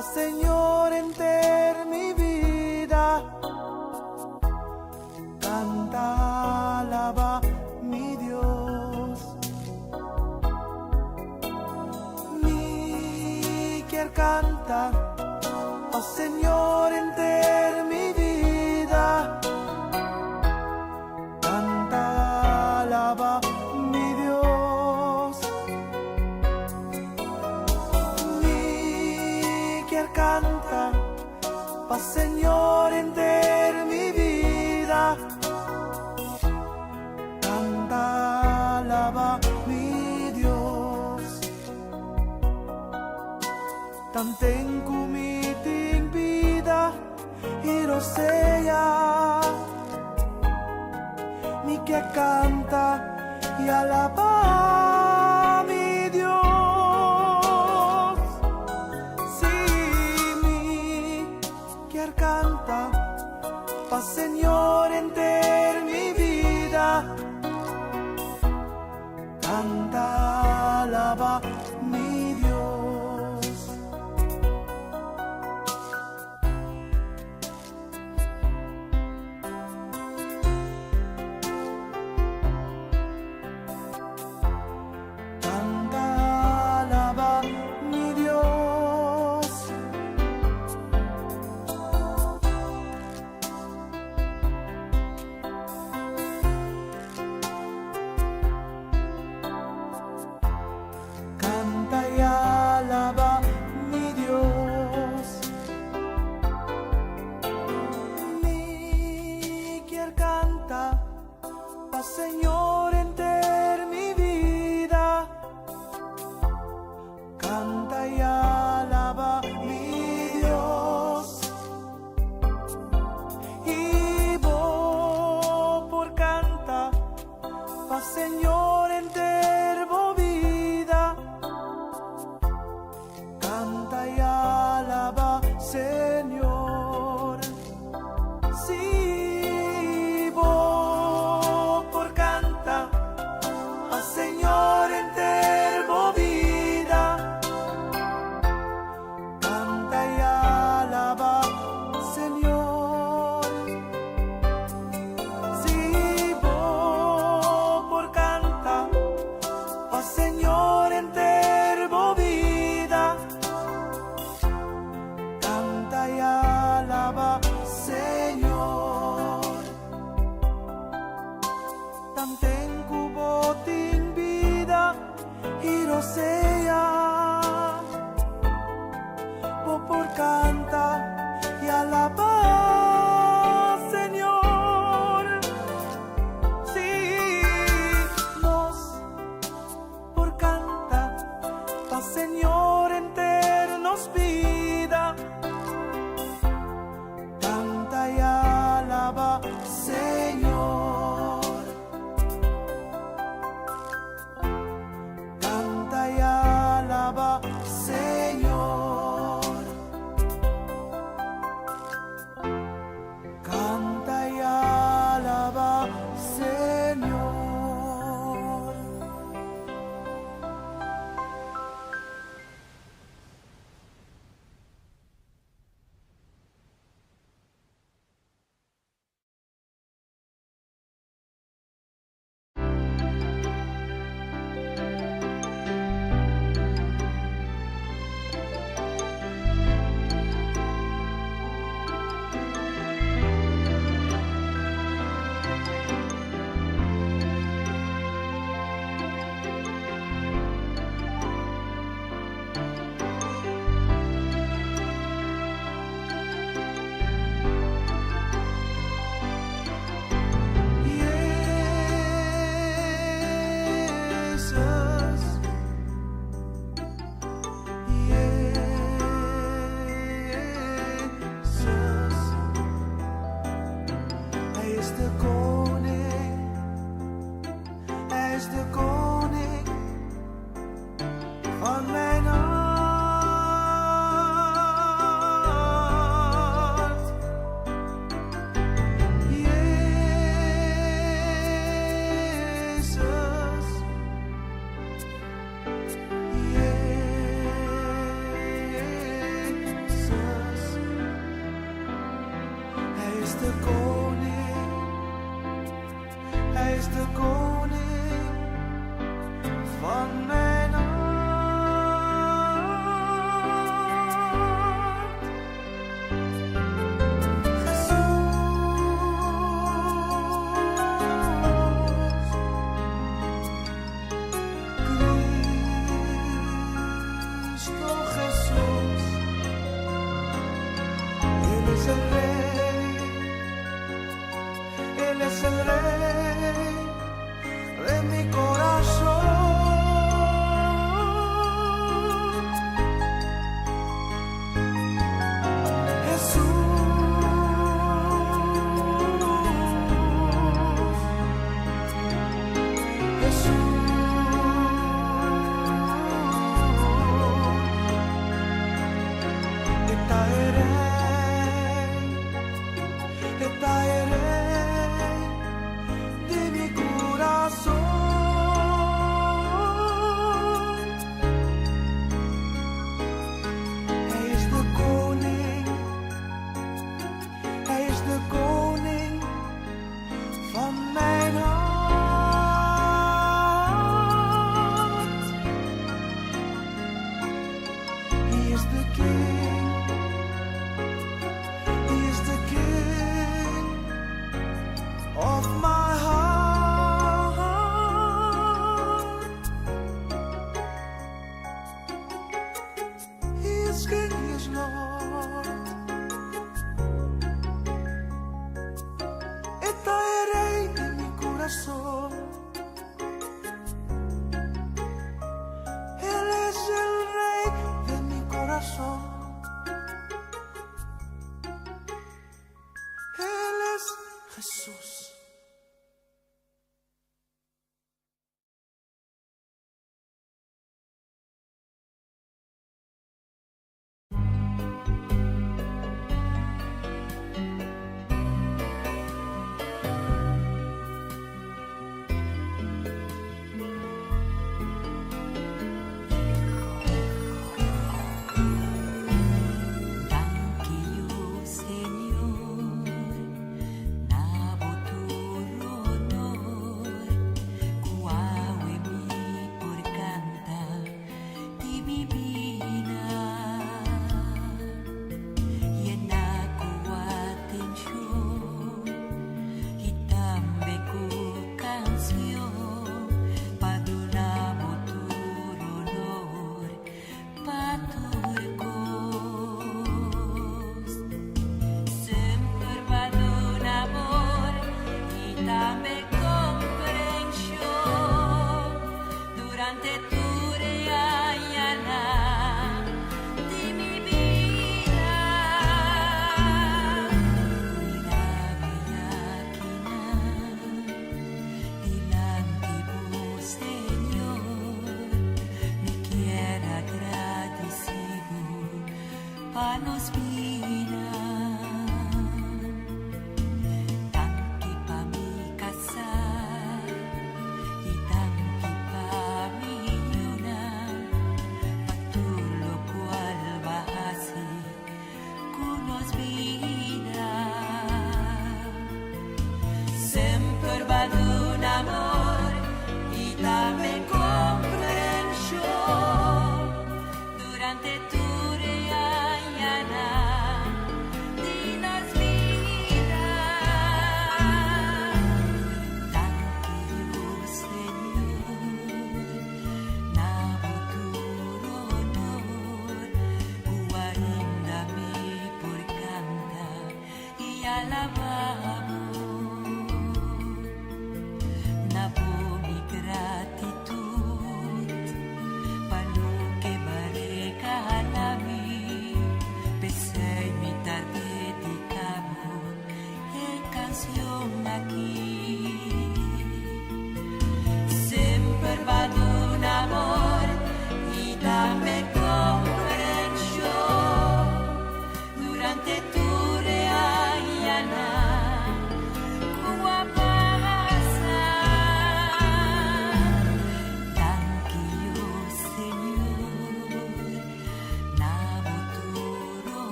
Pa Señor enter mi vida. Canta, alaba mi Dios. Mi kier canta pa Señor enter mi vida. Canta, alaba mi Dios. Mi kier canta pa Señor enter mi vida. Canta, alaba mi Dios. Tanten cu mi tin bida y rosea. Mi kier canta y alaba mi Dios. Si mi kier canta pa Señor enter mi vida. Canta, alaba mi Dios. Canta, alaba mi Dios. Canta y alaba mi Dios. Mi kier canta pa Señor enter mi vida. Canta y alaba mi Dios. Y bo por canta pa Señor enter bo bida. Canta y alaba Señor. Si bo por canta pa Señor enter bo bida. Canta y alaba Señor. Si bo por canta pa Señor enter bo bida. Canta y alaba Señor. Tanten cu bo tin bida y rosea. Bo por canta y alaba Señor. Si nos por canta pa Señor enter nos bida. Canta y alaba Señor. Canta y alaba Señor. Canta y alaba Señor. Jezus, Jezus, Hij is de koning, Hij is de koning van mijn hart. Jezus, Hij is de koning van mijn hart. Jesús, Cristo Jesús, Él es el Rey, Él es el Rey de mi corazón. Jesús, Jesús, E ta e Rey, e ta e Rey di mi curason. Hij is de koning, hij is de koning van mijn hart.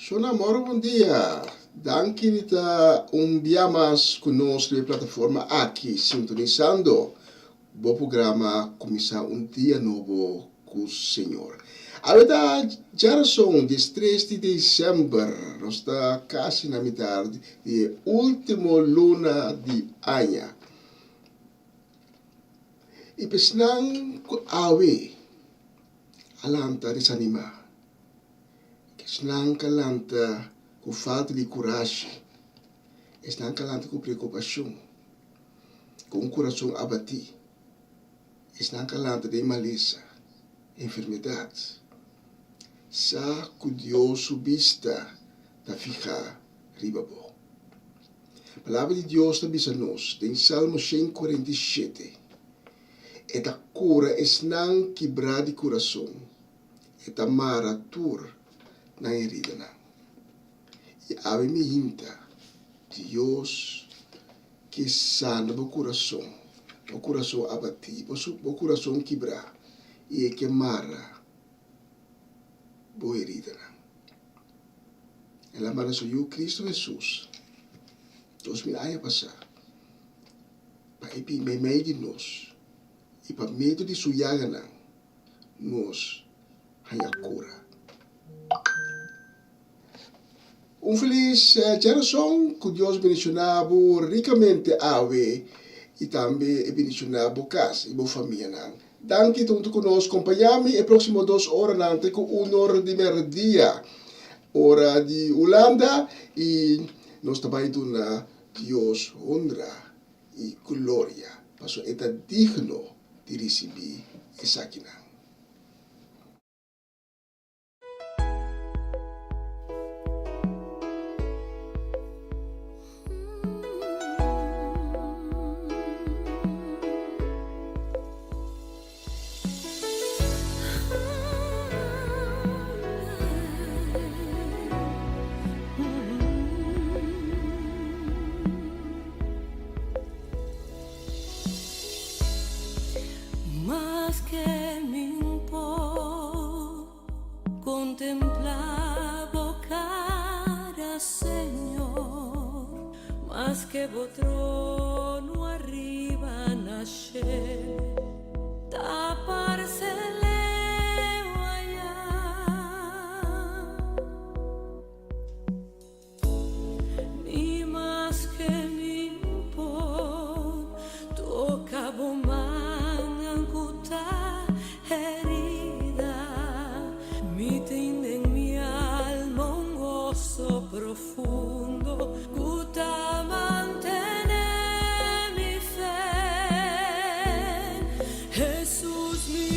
Shona Moro bon dia. Danki di ta un bia mas ku nos riba e plataforma aki sintonisando bo programa Kuminsá un Dia Nobo ku Señor. Awe ta djarason diestres di desèmber, nos ta kasi na mitar di e último luna di aña. I pa esnan ku awe a lanta desanimá, esnan ku a lanta ku falta di kurashi, esnan ku a lanta ku preokupashon, ku un kurason abatí, esnan ku a lanta den malesa, enfermedat, sa ku Dios su bista ta fihá riba bo. Palabra di Dios ta bisa nos den Salmo 147, E ta kura esnan kibrá di kurason, e ta mara tur nan heridanan. I awe mi hinta, Dios ke sana bo kurason, bo kurason abatí, bo kurason kibrá, i e ke mara bo heridanan. El a manda su Yu Cristo Hesus 2000 aña pasá pa e bin meimei di nos i pa medio di su yaganan nos haña kura. Un felis djarason, ku Dios bendishoná bo rikamente awe i tambe e bendishoná bo kas i bo famianan. Danki ta huntu ku nos. Kompañá mi e próksimo dos oranan te ku un or di mèrdia, ora di Hulanda, i nos ta bai duna Dios honra i gloria, pasobra e ta digno di risibí esakinan. Maske mi por contemplá bo cara, Señor, maske bo trono ariba na shelu ta parce leu ayá. Ni maske mi por toca bo mannan cu ta herida, mi tin den mi alma un goso profundo cu ta mantene mi fe. Hesus mi.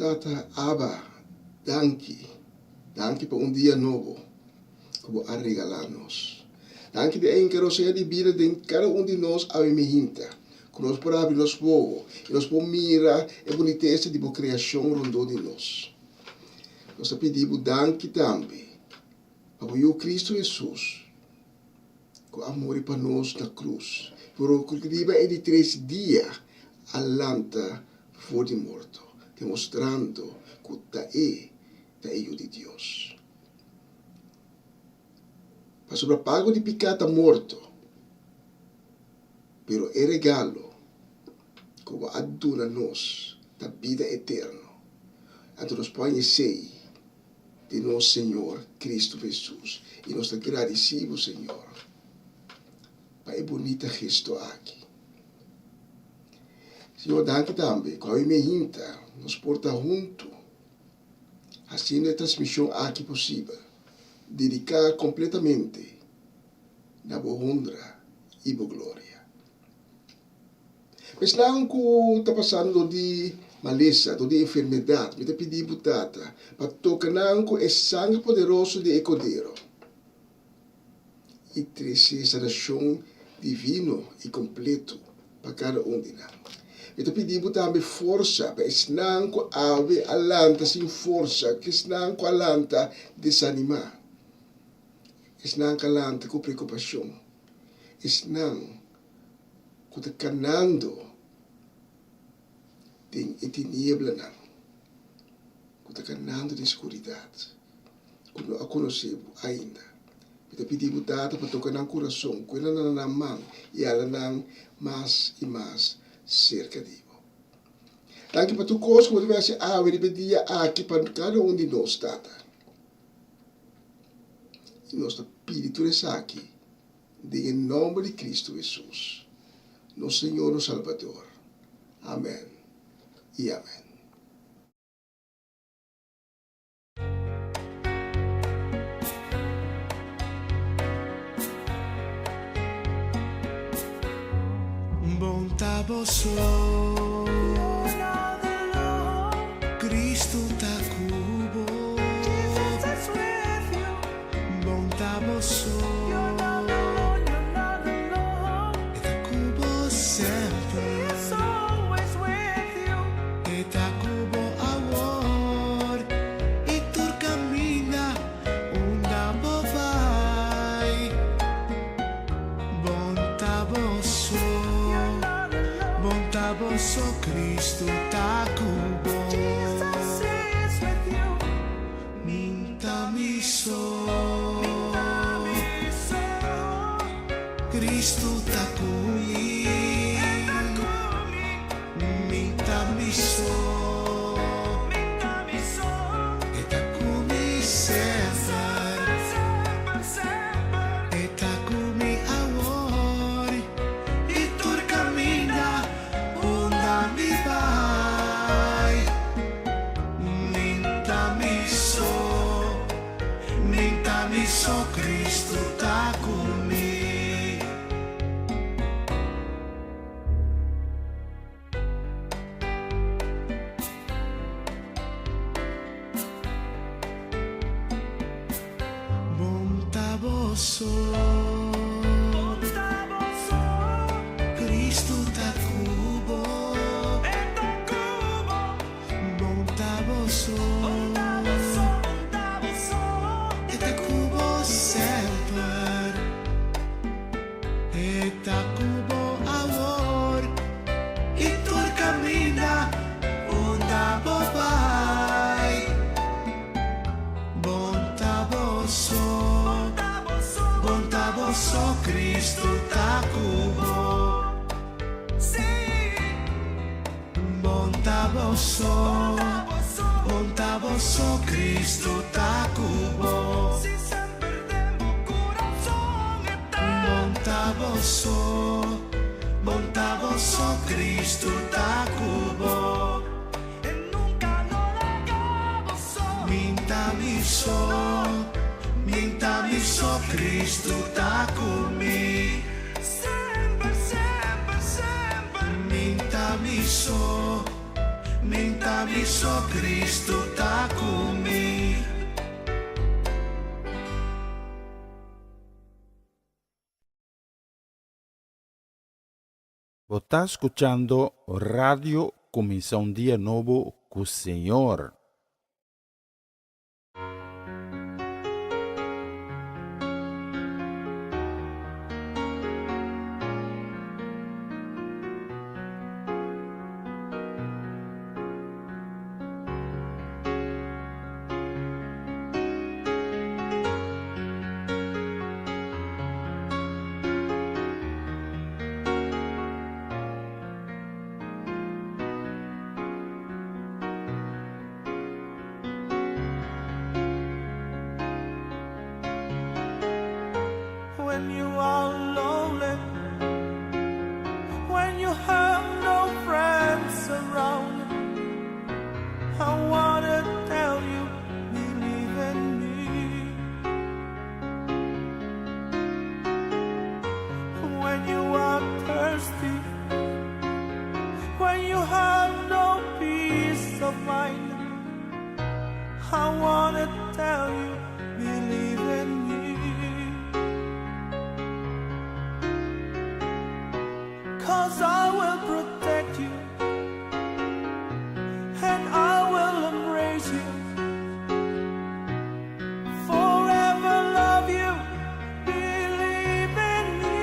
Tata Abba, danki. Danki pa un dia nobo ku bo a regalá nos. Danki di enka rosea di bida den kada un di nos awe mihinta, ku nos por habri nos wowo i nos por mira e bunitesa di bo kreashon rondó di nos. Nos ta pidi bo danki tambe pa bo Yu Kristu Hesus ku a muri pa nos na krus, pero ku riba e di tres dia a lanta for di morto, demostrando ku ta e ta e Yu di Dios. Pasobra pago di piká ta morto, pero e regalo ku bo a duna nos ta bida eterno. Anto nos por haña esei di nos Señor Kristu Hesus, i nos ta gradisí bo, Señor, pa e bunita gesto aki. Señor, danki tambe ku awe mehinta nos por ta huntu Hasiendo e transmishon aki posibel, dediká kompletamente na bo honra i bo gloria. Pa esnan ku ta pasando dor di malesa, dor di enfermedat, mi ta pidi bo, Tata, pa toka nan ku e sangre poderoso di e Kordero i trese sanashon divino i kompleto pa kada un di nan. Mi ta pidi bo tambe forsa pa esnan ku awe a lanta sin forsa, ku esnan ku a lanta desanimá, esnan ku a lanta ku preokupashon, esnan ku ta kanando den e tinieblanan, ku ta kanando den skuridat. ku no a konosé bo ainda. Mi ta pidi bo, Tata, pa toka nan kurason, ku e nan na nan man i hala nan mas i mas serka di bo. Danki pa tur kos ku bo ta bin hasi awe riba e dia aki pa kada un di nos, Tata. I nos ta pidi tur esaki den e nòmber di Kristu Hesus, nos Señor, nos Salbador. Amèn i amèn. Bon ta bo so, Cristo ta cu bo. Bon ta bo so, E ta cu bo semper. E ta cu bo awor y tur caminda unda bo bay. Bon ta bo so, bon ta bo so, Cristo ta cu bo. Min ta mi so, Cristo ta cu mi. Mi ta mi so. E ta cu mi semper. E ta cu mi awor. Y tur caminda unda mi bay. Mi ta mi so. Mi ta mi so, Cristo ta cu mi. Bon ta bo so. Cristo ta cu bo. Bon ta bo so. E ta cu bo semper. E ta cu bo awor y tur caminda unda bo bay. Bon ta bo so, bon ta bo so, Cristo ta cu bo. Bon ta bo so, bon ta bo so, Cristo ta cu bo. Bon ta bo so, bon ta bo so, Cristo ta cu bo. Min ta mi so, min ta mi so, Cristo ta cu mi. Min ta mi so, Mi'n ta mi so, Cristo ta ku mi. Bo ta skuchando Radio Kuminsá un Dia Nobo ku Señor. When you are lonely, when you have no friends around, I wanna tell you, believe in me. When you are thirsty, when you have no peace of mind, I wanna tell you, believe in me. Cause I will protect you and I will embrace you. Forever love you, believe in me.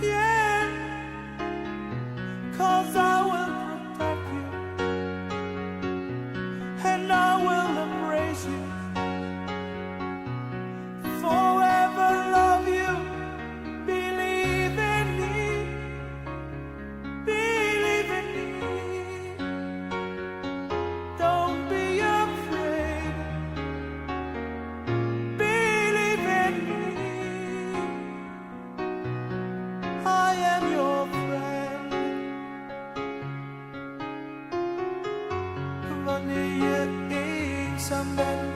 Yeah. Cause I will protect you and I will embrace you. Forever love you, believe in me. Believe in me. Don't be afraid. Believe in me. I am your friend. Wanneer je eenzaam bent,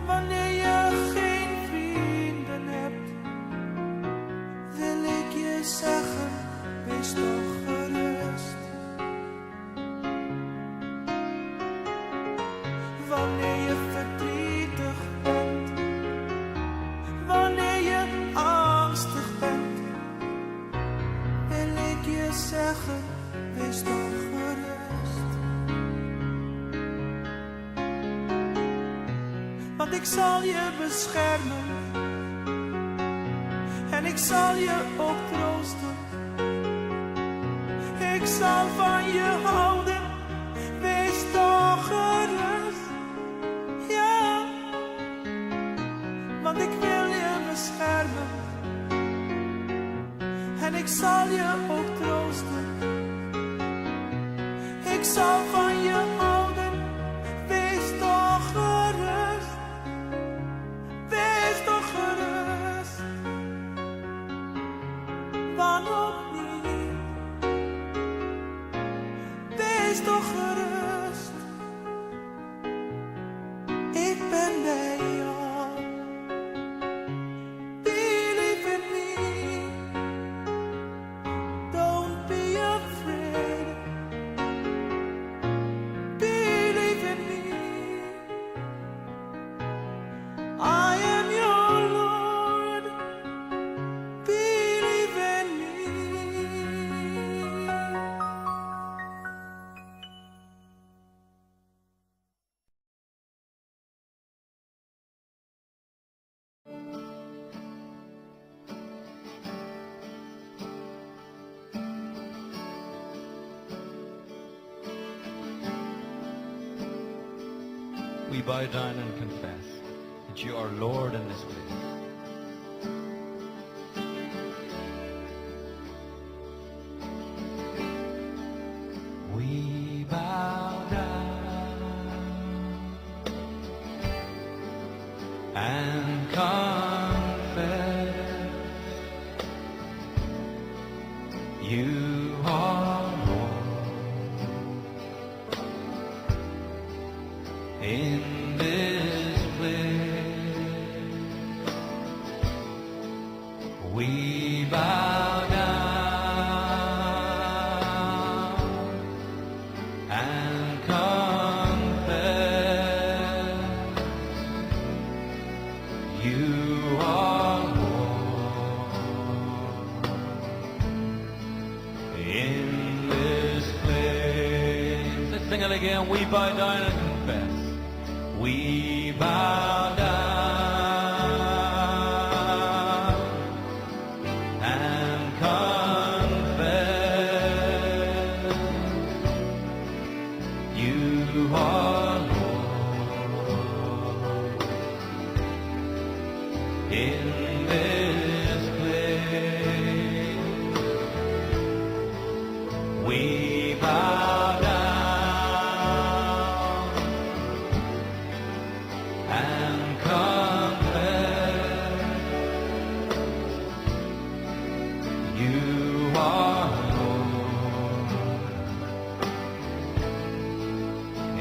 wanneer je geen vrienden hebt, wil ik je zeggen, wees toch gerust. Wanneer je verdrietig bent, wanneer je angstig bent, wil ik je zeggen, wees toch gerust. Want ik zal je beschermen en ik zal je ook troosten. Ik zal van je houden, wees toch gerust. Ja, want ik wil je beschermen en ik zal je ook troosten. Ik zal van je houden, wees toch gerust. Wees toch gerust. Wanhoop niet. Wees toch gerust. Ik ben bij jou. Believe in me. Don't be afraid. Believe in me. I am your Lord. Believe in me. We bow down and confess that you are Lord in this place. We bow down and confess you are Lord in this place. In this place. Let's sing it again. We bow down and confess. We bow down and confess you are Lord in this place. We bow down and confess you are Lord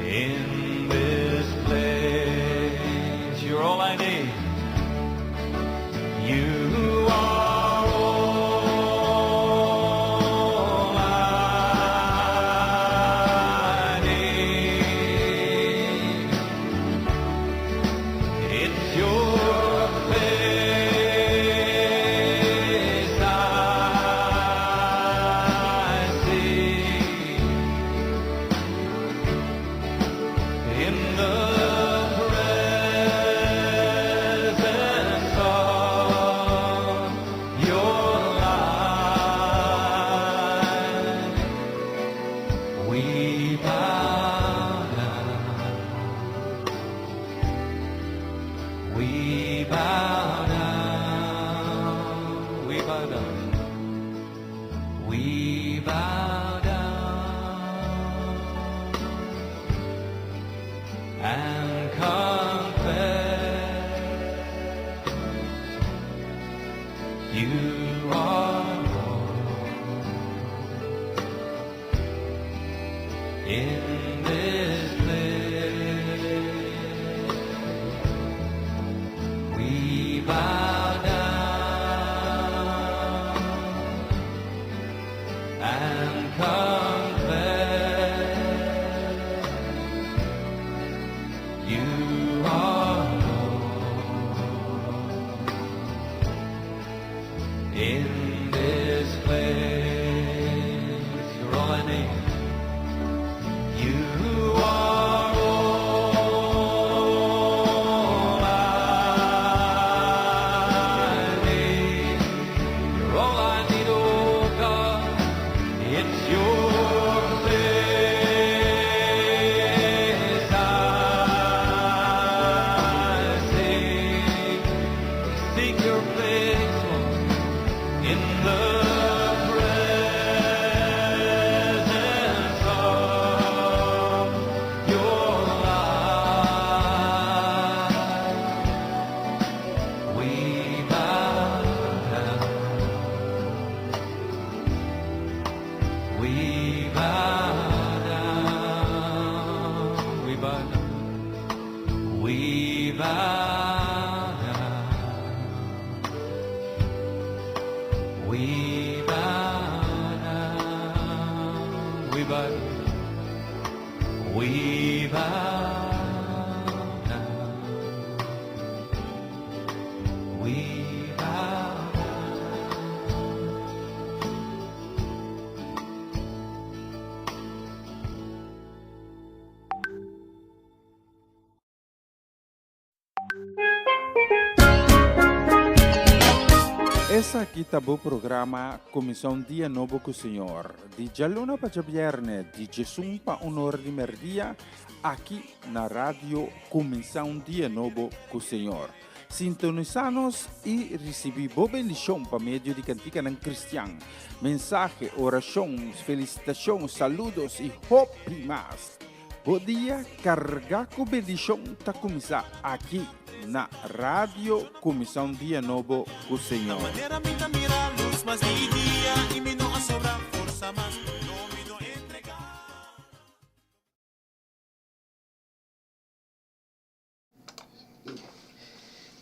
in this place. You're all I need. You are all I need. It's your face I see in the presence of your light. We bow down. We bow down. We bow down. We bow down and confess you are Lord in this place. We bow down and confess you are Lord in this place. You're all I need. You are all I need. You're all I need, oh God. It's your face I see. Seek your face, Lord, in the presence of your light. We bow down. We bow down. We bow down. We bow down. We bow down. We bow down. We bow down. We bow down. Esaki ta bo programa Kuminsá un Dia Nobo ku Señor, di djaluna pa djabièrnè di djesun pa un ora di mèrdia, aki na Radio Kuminsá un Dia Nobo ku Señor. Sintonisá nos i risibí bo bendishon pa medio di kantikanan kristian, mensahe, orashon, felisitashon, saludos i hopi mas. Bo dia kargá ku bendishon ta kuminsá aki na Radio Kuminsá un Dia Nobo ku Señor.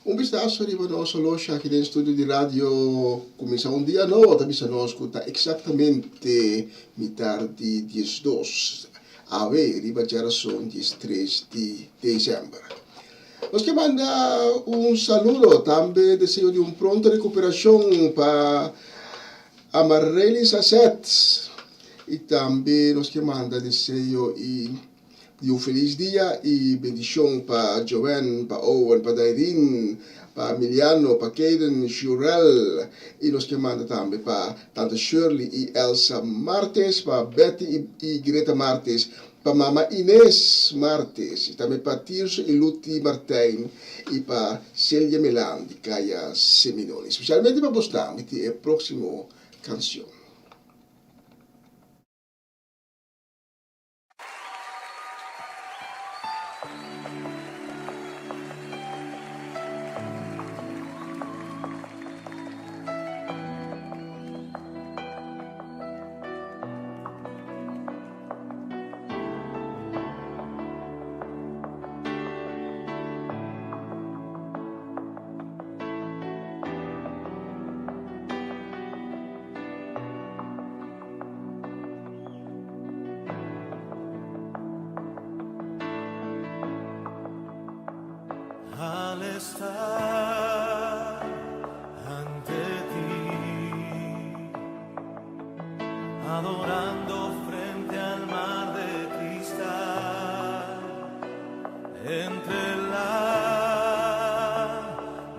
Un bistaso riba nos horloge aki den studio di radio Cuminsa un dia nobo ta bisa nos cu ta exactamente mitar di diesdos awe riba djarason diestres di december. Nos ke manda un saludo tambe deseo di un pronto recuperacion pa Amarely Sasset. I tambe nos ke manda deseo i di un felis dia i bendishon pa Joanne, pa Owen, pa Dairin, pa Emiliano, pa Kaden, Shurel i nos ke manda tambe pa Tante Shirley i Elsa Martes, pa Betty i Greta Martes, pa Mama Ines Martes i tambe pa Tirso i Luti Martijn i pa Celia Melan di Kaya Seminole. Spesialmente pa bosnan mi tin e próksimo kanshon. Al estar ante ti, adorando frente al mar de cristal, entre la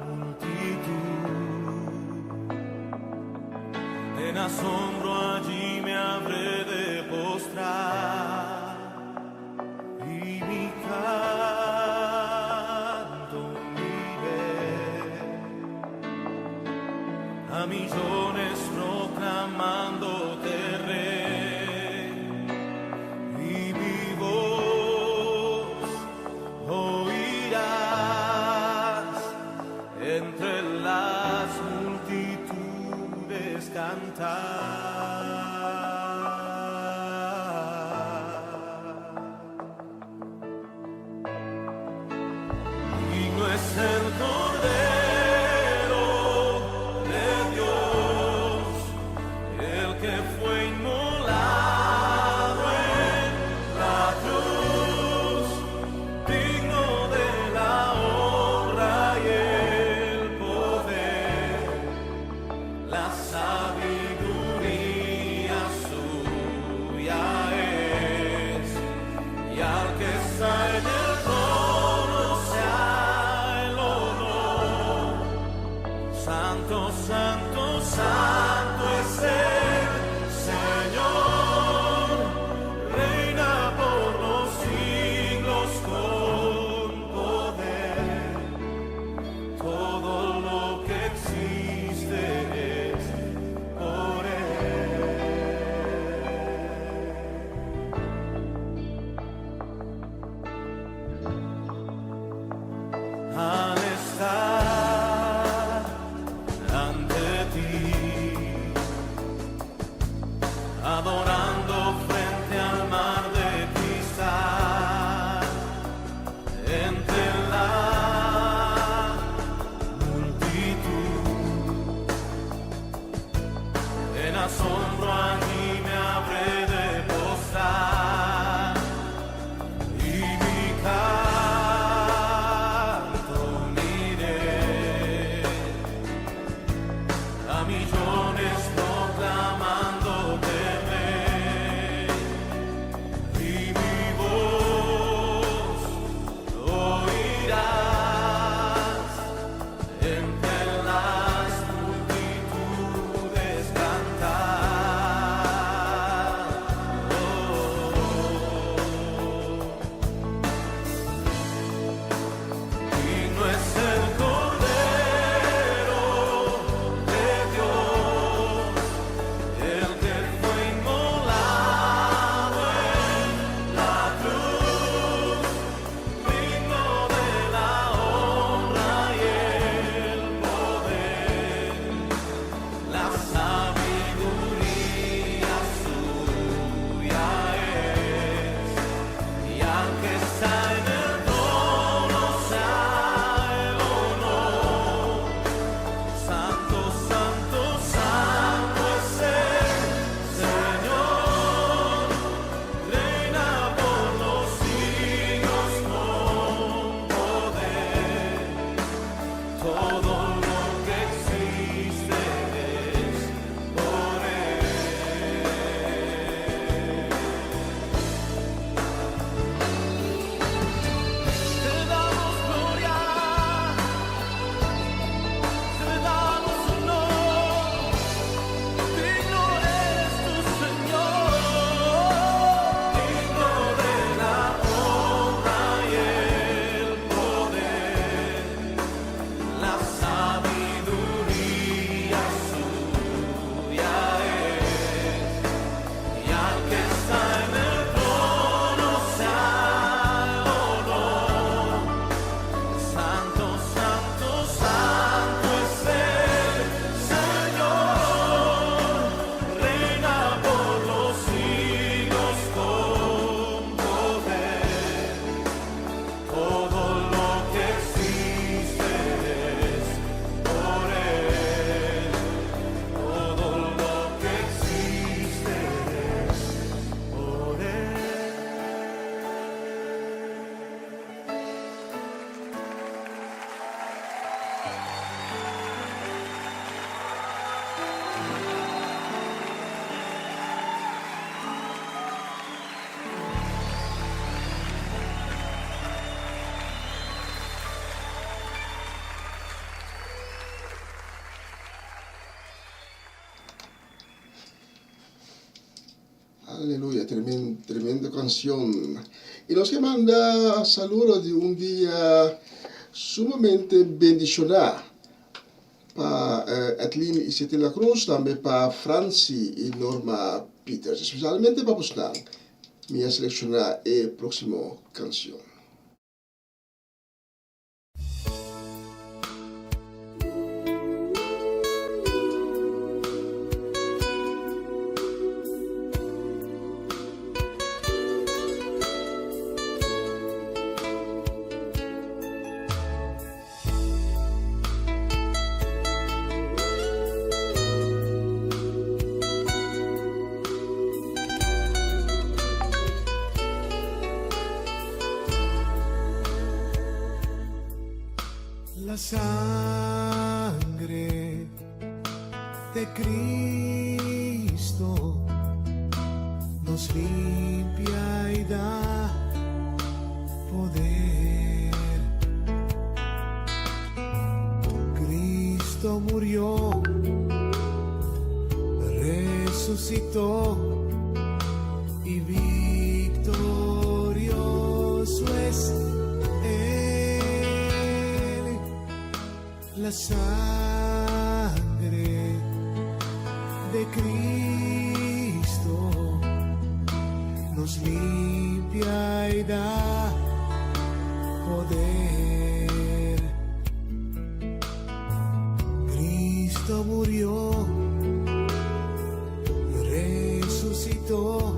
multitud, en asombro allí me habré de postrar y mi canto uniré a millones proclamándote rey y mi voz oirás. Aleluya, tremendo, tremendo canción. Y nos ke manda saludo di un dia sumamente bendicioná pa Edlin y City La Cruz, tambe pa Franci y Norma Peters. Especialmente pa bosnan, mi a selecciona e próximo canción. La sangre de Cristo nos limpia y da poder. Cristo murió, resucitó y victorioso es Él. La sangre de Cristo nos limpia y da poder. Cristo murió, resucitó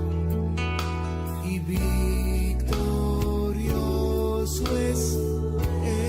y victorioso es Él.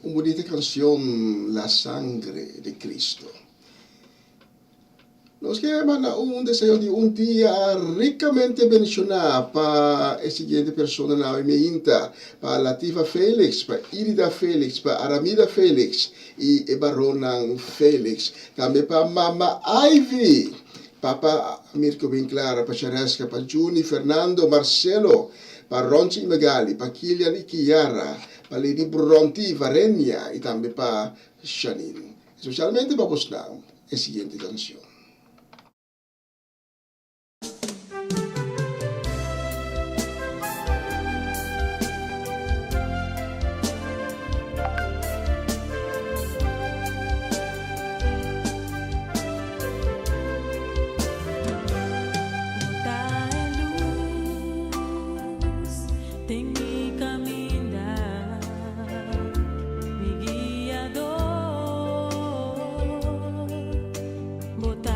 Un bunita kanshon La Sangre de Cristo. Nos ke manda un deseo di un dia rikamente bendishoná pa e siguiente personanan awe meinta, pa Latifa Felix, pa Irida Felix, pa Aramida Felix i e baronnan Felix. Tambe pa Mama Ivy, Papa Mirko Winklar, pa Shareska, pa Juni, Fernando, Marcelo, pa Ronchi i Magali, pa Kilian i Kiara, pa Lady Bronti, Varenia i tambe pa Shanine. Especialmente pa bosnan e siguiente cancion. Bo ta e lus den mi kaminda, mi guiador. Bo ta.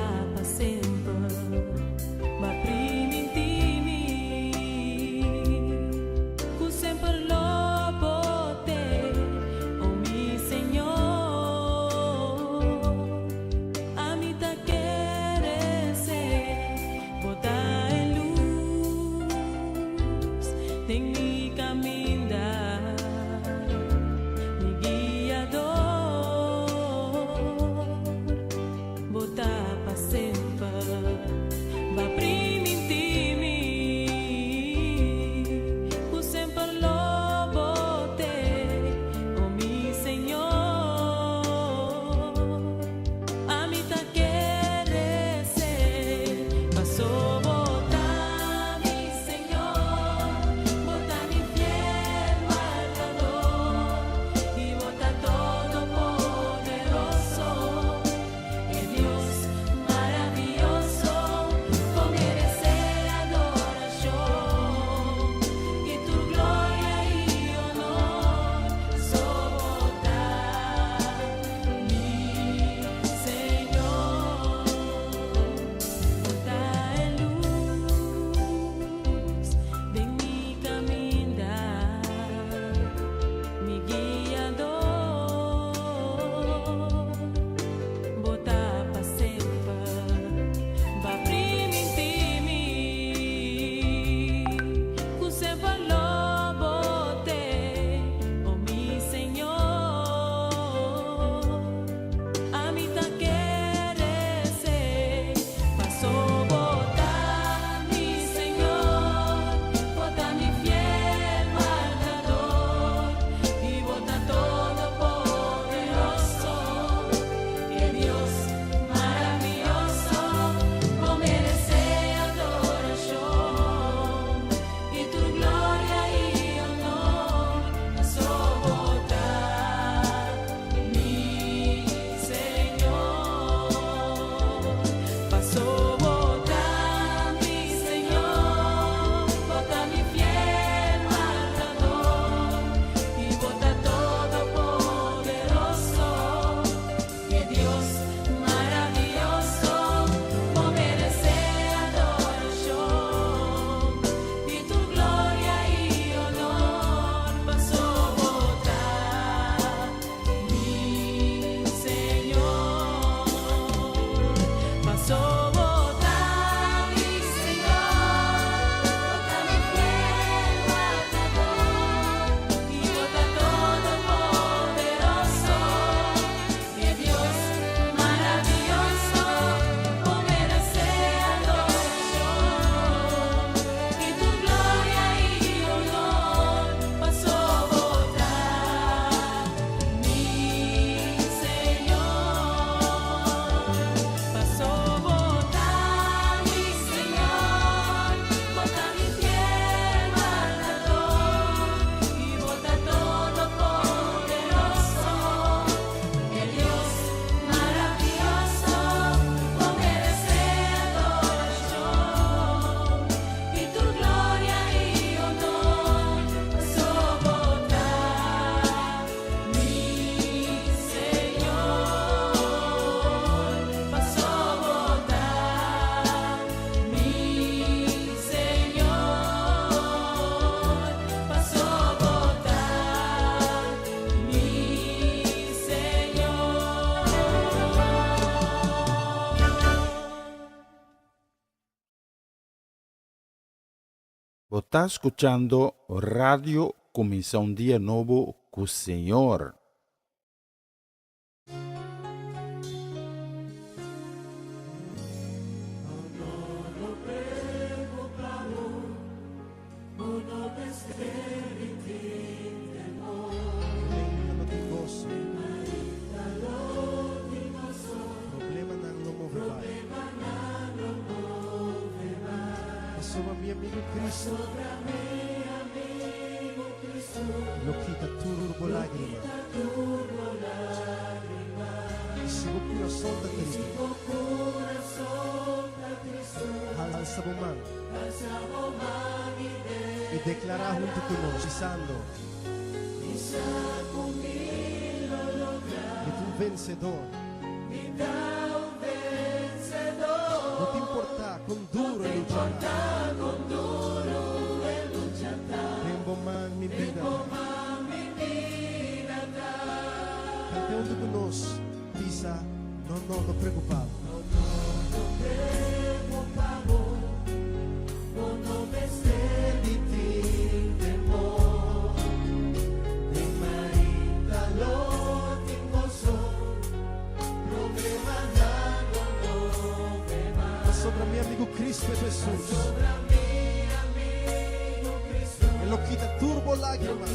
Bo ta skuchando Radio Kuminsá un Dia Nobo ku Señor. Pasobra mi amigo Cristo lo kita tur bo lágrima. I si bo kurason ta tristu, halsa bo man i deklará huntu ku nos, bisando, Mi ta un vensedor. No ta importá kon duru e lucha ta. Den bo man mi bida ta. Kante huntu ku nos, bisa, No, no, no preokupá bo. Pasobra mi amigu Cristo Jesus. E lo kita tur bo lágrima.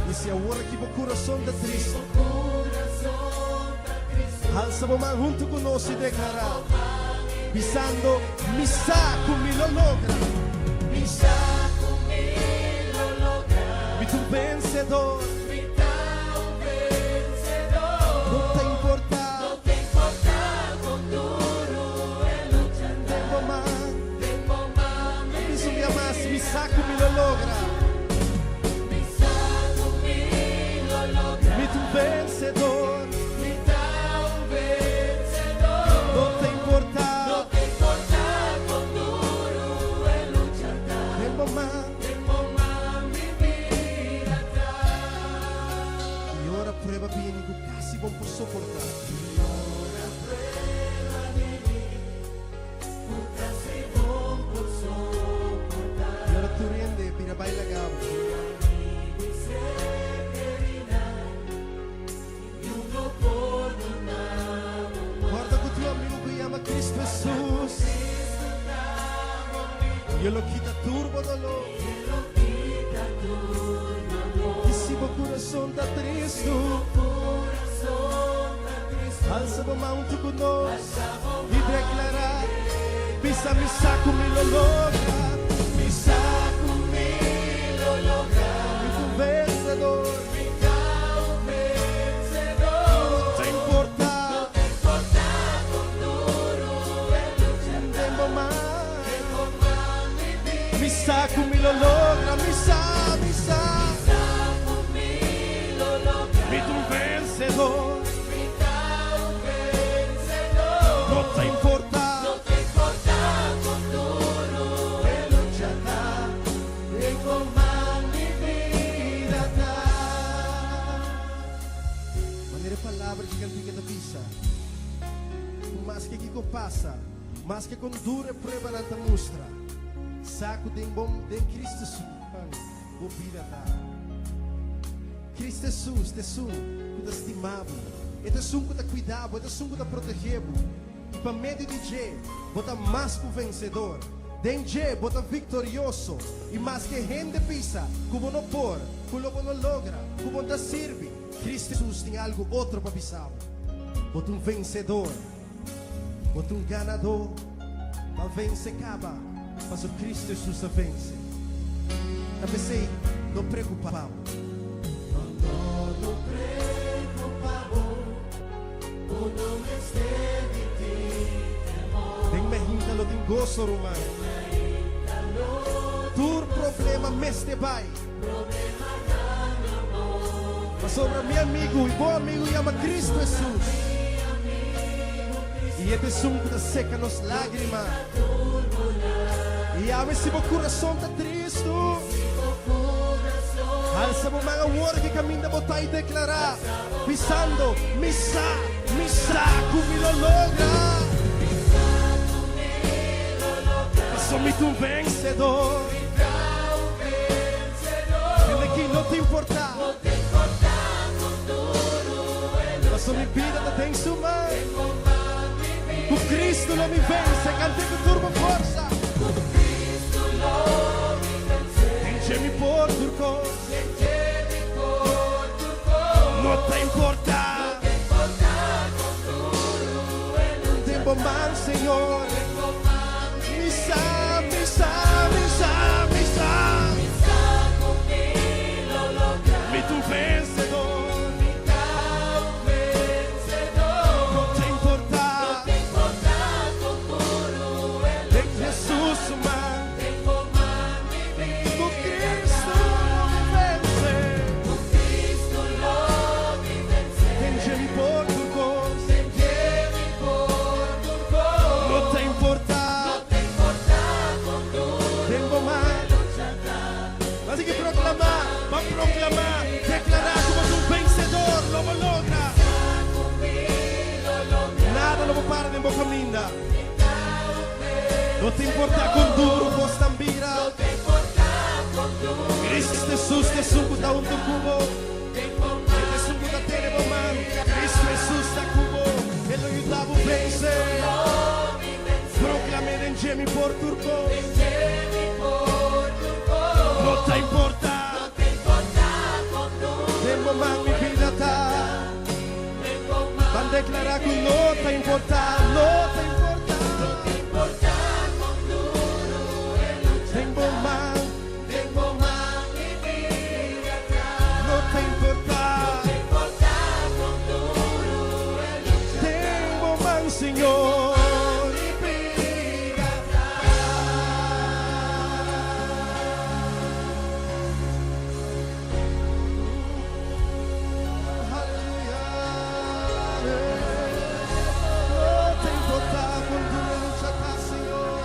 I si awor aki bo kurason ta tristu, halsa bo man huntu ku nos i deklará, bisando, Mi sa ku mi lo logra. Mi ta un vensedor. No ta importá. Den bo man. Bisa un bia mas, Mi sa ku mi lo logra. Mi ta un vensedor. No ta importá. Den bo man. I ora prueba bini ku kasi bo por soportá. I ora tur hende bira bai laga bo. Kòrda ku tu amigu ku yama Kristu Hesus. I e lo kita tur bo doló. I si bo kurason ta tristu, alsa bo man huntu ku nos i deklará, Bisa mi sa ku mi lo logra. Mi sa ku mi lo logra. Mi ta un vensedor. No ta importá. Den bo man. Mi sa ku mi lo logra, mi sa, mi sa. Mi ta un vensedor. No ta importá. E lucha ta, den bo man mi bida ta. Manera e palabra di kantika ta bisa, ku maske kiko pasa, Maske kon duro e pruebanan ta mustra, sa ku den bo den Cristo Hesus bo bida ta. Cristo Hesus ta esun ku ta stima bo, e ta esun ku ta kuida bo, e ta esun ku ta protege bo. I pa medio di dje bo ta mas ku vensedor. Den dje bo ta viktorioso. I maske hende bisa ku bo no por, ku lo bo no logra, ku bo no ta sirbi, Cristo Hesus tin algu otro pa bisa bo. Bo ta un vensedor. Bo ta un ganadó pa vense kaba, paso Cristo Jesus a vense. Ta p'esei, no preokupá bo. No, no, no preokupá bo, bo no mester di tin temor. Den mehinta lo tin goso, ruman. Tur problema mester bai. Pasobra mi amigu i bo amigu yama Cristo Jesus. I e ta esun ku ta seka nos lágrima. I awe si bo kurason ta tristu, halsa bo man awor ki kaminda bo ta i deklará, bisando, Mi sa, mi sa ku mi lo logra. Paso mi ta un vencedor. Hende ki no ta importa. Paso mi bida ta den su man. Cu Cristo lo mi vence. Cant'e cu tur bo forsa. Den dje mi por tur cos. No ta importa. Den bo man, Señor. Mi sa, mi sa, mi sa, mi sa. Mi ta un vencedor. No ta importa. Den Jesus su man. Cu Cristo lo mi vence. Den dje mi por tur cos. No ta importa. Den bo man. Así que proclama, va a proclamar, declarar como un vencedor, lo bo logra. Nada lo para den bo caminda. No ta importa con duro cos ta bira. Cristo Jesus ta esun cu ta hunto cu bo. Esun cu ta tene bo man. Cristo Jesus ta cu bo. E lo yuda bo vence. Proclama den dje mi por tur cos. No ta importa. Den bo man mi bida ta. Ban declara cu no ta importa. No ta importa. Den bo man. No ta importa. Den bo man, Señor. Mi bida ta. Aleluya. No ta importa con duro lucha ta, Señor.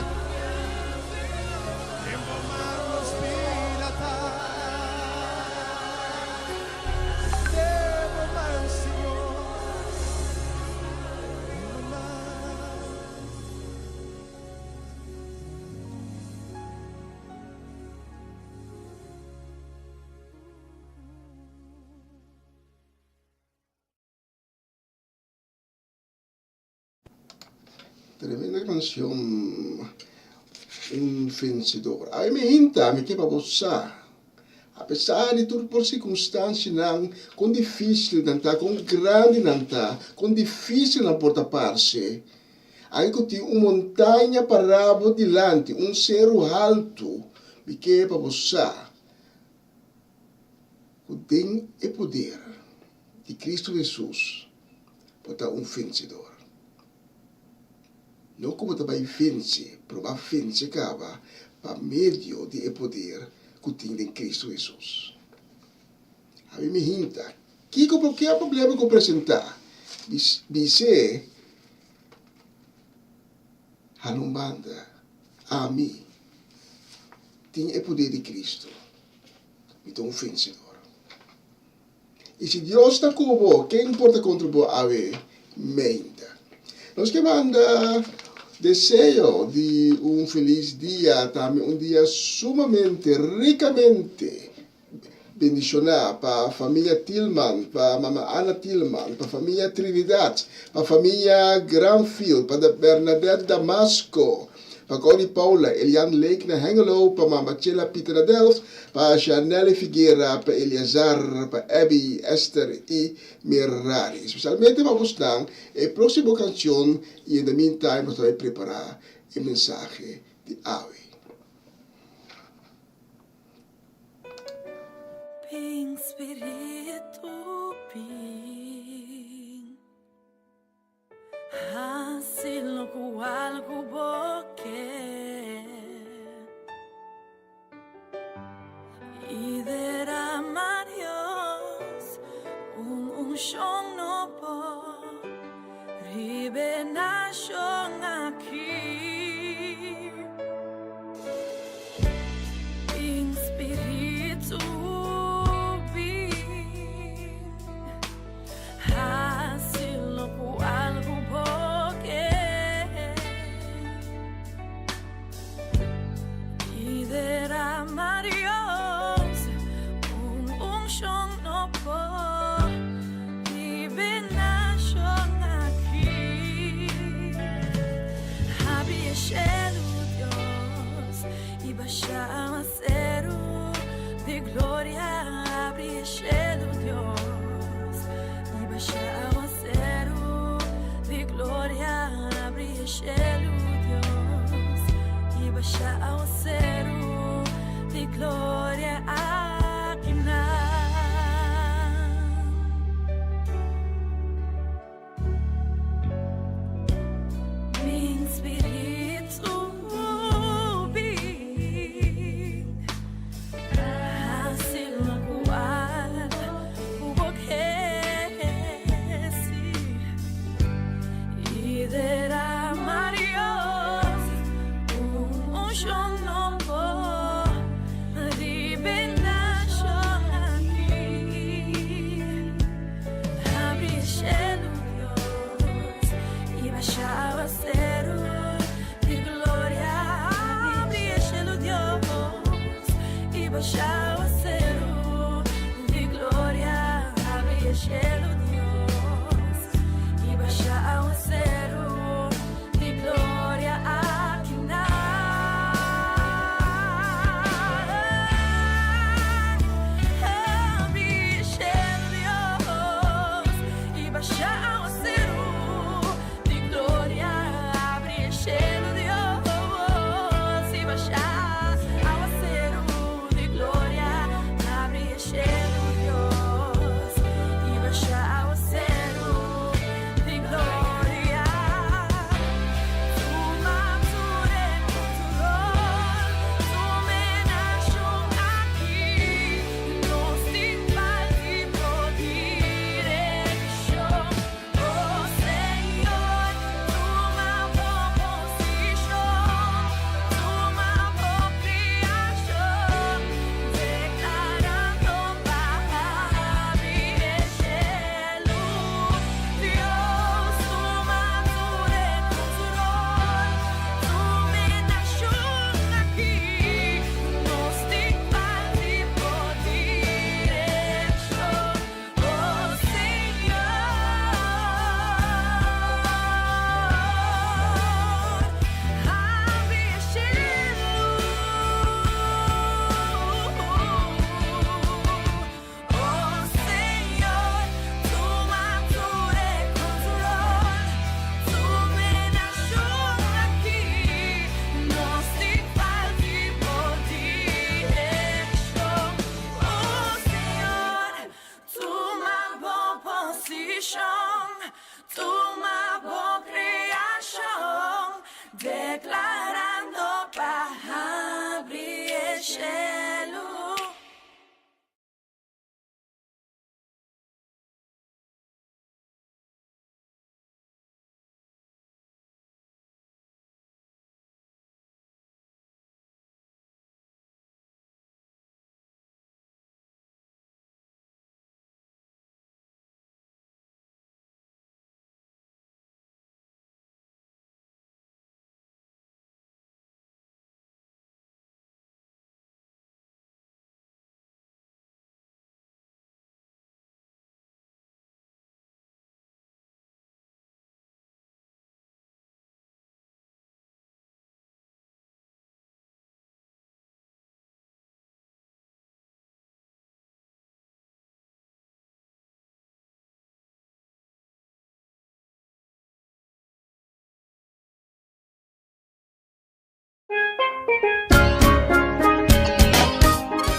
Den bo man nos bida ta. Den bo man, Señor. Den bo man. Tremenda cancion Un vencedor. Ay mi hinta, mi ke pa bo sa. Apesar di tur por circunstancianan, con dificil nan ta, con grandi nan ta, con dificil nan por ta parce, ay cu tin un montaña para bo dilanti, un ceru haltu, mi ke pa bo sa cu den e poder di Cristo Jesus bo ta un vencedor. No ku bo ta bai vence, pero bo a vence kaba pa medio di e poder ku tin den Cristo Jesus. Abi mi hinta, kiko por ke problema ku presenta? Bis'é, Hala un banda, ami tin e poder di Cristo, mi ta un vencedor. I si Dios ta ku bo, ken por ta kontra bo awe meinta? Nos ke manda deseo di un felis dia, tambe un dia sumamente rikamente bendishoná pa famia Tilman, pa mama Ana Tilman, pa famia Trinidad, pa famia Granfield, pa Bernadette Damasco, Pa Connie Paula, Elian Lake na Hengelo, pa Mama Chela Pieter na Delft, pa Shanelle Figuera, pa Eleazar, pa Abby, Esther y Merari. Specialmente pa bosnan e proximo cancion y in the meantime nos ta bay prepara e mensahe di awe. Bin Spiritu bin. Hasi lokual ku bo ke I derama Dios un unshon nobo riba e nashon aki. Bin Spiritu bin. Hasi lokual ku bo ke. basha awaseru di gloria Abri e shelu Dios I basha awaseru di gloria Abri e shelu Dios I basha awaseru di gloria aki nan. Min spiritu bin Hasi lokual ku bo ke si I derama Dios un unshon nobo riba e nashon aki. Abri e shelu, Dios, i basha awaseru di gloria. Abri e shelu, Dios, i basha awaseru di gloria. Abri e shelu, Dios, i basha awaseru di gloria aki nan. Abri e shelu, Dios, i basha awaseru di gloria. Abri e shelu, Dios, i basha awaseru di gloria. Abri e shelu, Dios, i basha awaseru di gloria. Tuma tur e control, tuma e nashon aki. Nos tin falta di bo direkshon. Oh Señor, tuma bo posishon, tuma bo kreashon, deklarando pa habri e shelu. Dios, tuma tur e control, tuma e nashon aki. Nos tin falta di bo direkshon. Oh Señor, habri e shelu. Oh Señor, tuma tur e control, tuma e nashon aki. Nos tin falta di bo direkshon. Oh Señor, tuma bo posishon, tuma bo kreashon, deklarando pa habri e shelu.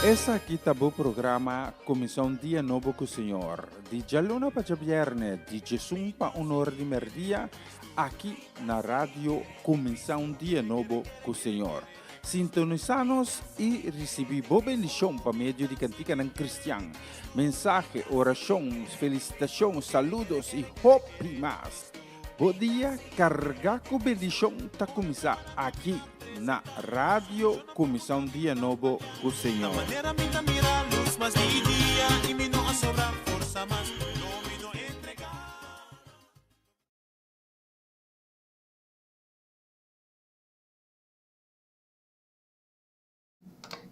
Esaki ta bo programa Kuminsá un Dia Nobo ku Señor, di djaluna pa djabièrnè di djesun pa un or di mèrdia, aki na Radio Kuminsá un Dia Nobo ku Señor. Sintonisá nos i risibí bo bendishon pa medio di kantikanan kristian, mensahe, orashon, felisitashon, saludos i hopi mas. Bo dia kargá ku bendishon ta kuminsá aki na Radio Kuminsá un Dia Nobo ku Señor.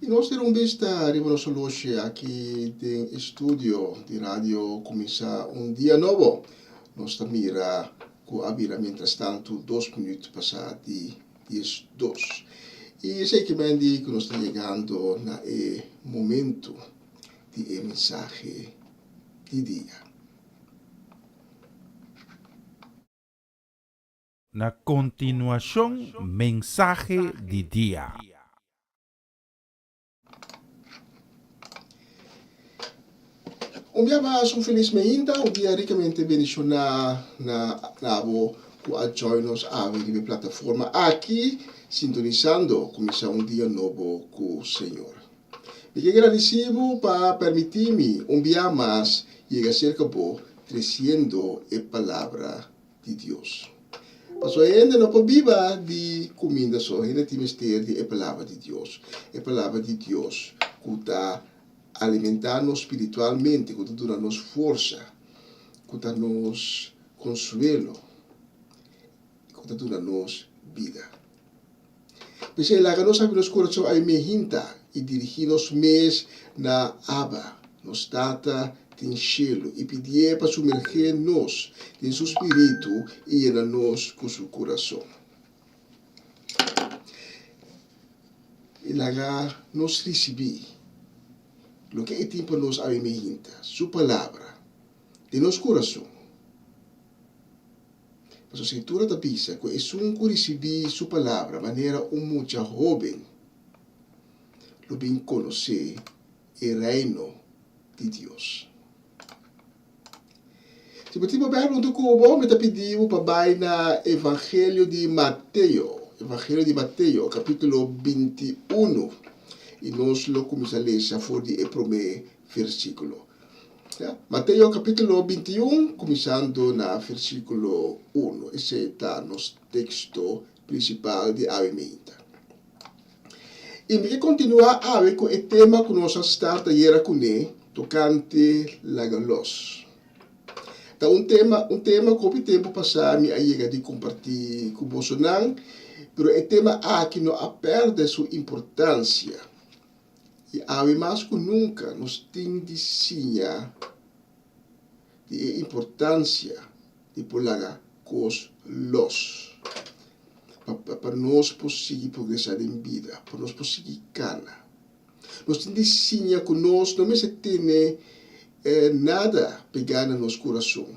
I nos tira un bista riba nos oloshi aki den e studio di Radio Kuminsá un Dia Nobo. Nos ta mira ku a bira mientrastantu dos minüt pasá di diesdos. I esei ke men di ku nos ta yegando na e momentu di e mensahe di dia. Na kontinuashon mensahe di dia. Un bia mas un felis meinta, un dia rikamente bendishoná na na bo ku a join nos awe riba e plataforma aki, sintonisando kuminsá un dia nobo ku Señor. Mi ke gradisí bo pa permití mi un bia mas yega serka bo tresiendo e Palabra di Dios. Pasobra hende no por biba di kuminda so, hende tin mester di e Palabra di Dios, e Palabra di Dios ku ta alimentá nos spiritualmente, ku ta duna nos forsa, ku ta nos konsuelo, ku ta duna nos bida. P'esei laga nos habri nos kurason ai mehinta i dirigí nos mes na Abba, nos Tata den shelu, i pidié pa sumergé nos den su spiritu i yena nos ku su kurason. I laga nos risibí loke e tin pa nos awe mehinta, su Palabra, den nos kurason. Pasobra Skritura ta bisa ku esun ku risibí su palabra manera un mucha hóben lo bin konosé e Reino di Dios. Si bo tin bo Beibel huntu ku bo, mi ta pidi bo pa bai na Evangelio di Mateo, Evangelio di Mateo, kapítulo 21, i nos lo kuminsá lesa for di e promé versíkulo. Mateo capítulo 21, kuminsando na versíkulo 1. Esei ta nos teksto prinsipal di awe meinta. I mi ke kontinuá awe ku e tema ku nos a start ayera kuné tokante laga lòs. Ta un tema, un tema ku hopi tempu pasá mi a yega di kompartí ku bosonan, pero e tema aki no a pèrdè su importansia. I awe mas ku nunka nos tin di siña di e importansia di por laga kos los pa pa nos por sigui progresá den bida, pa nos por sigui kana. Nos tin di siña ku nos no mester tene nada pegá na nos kurason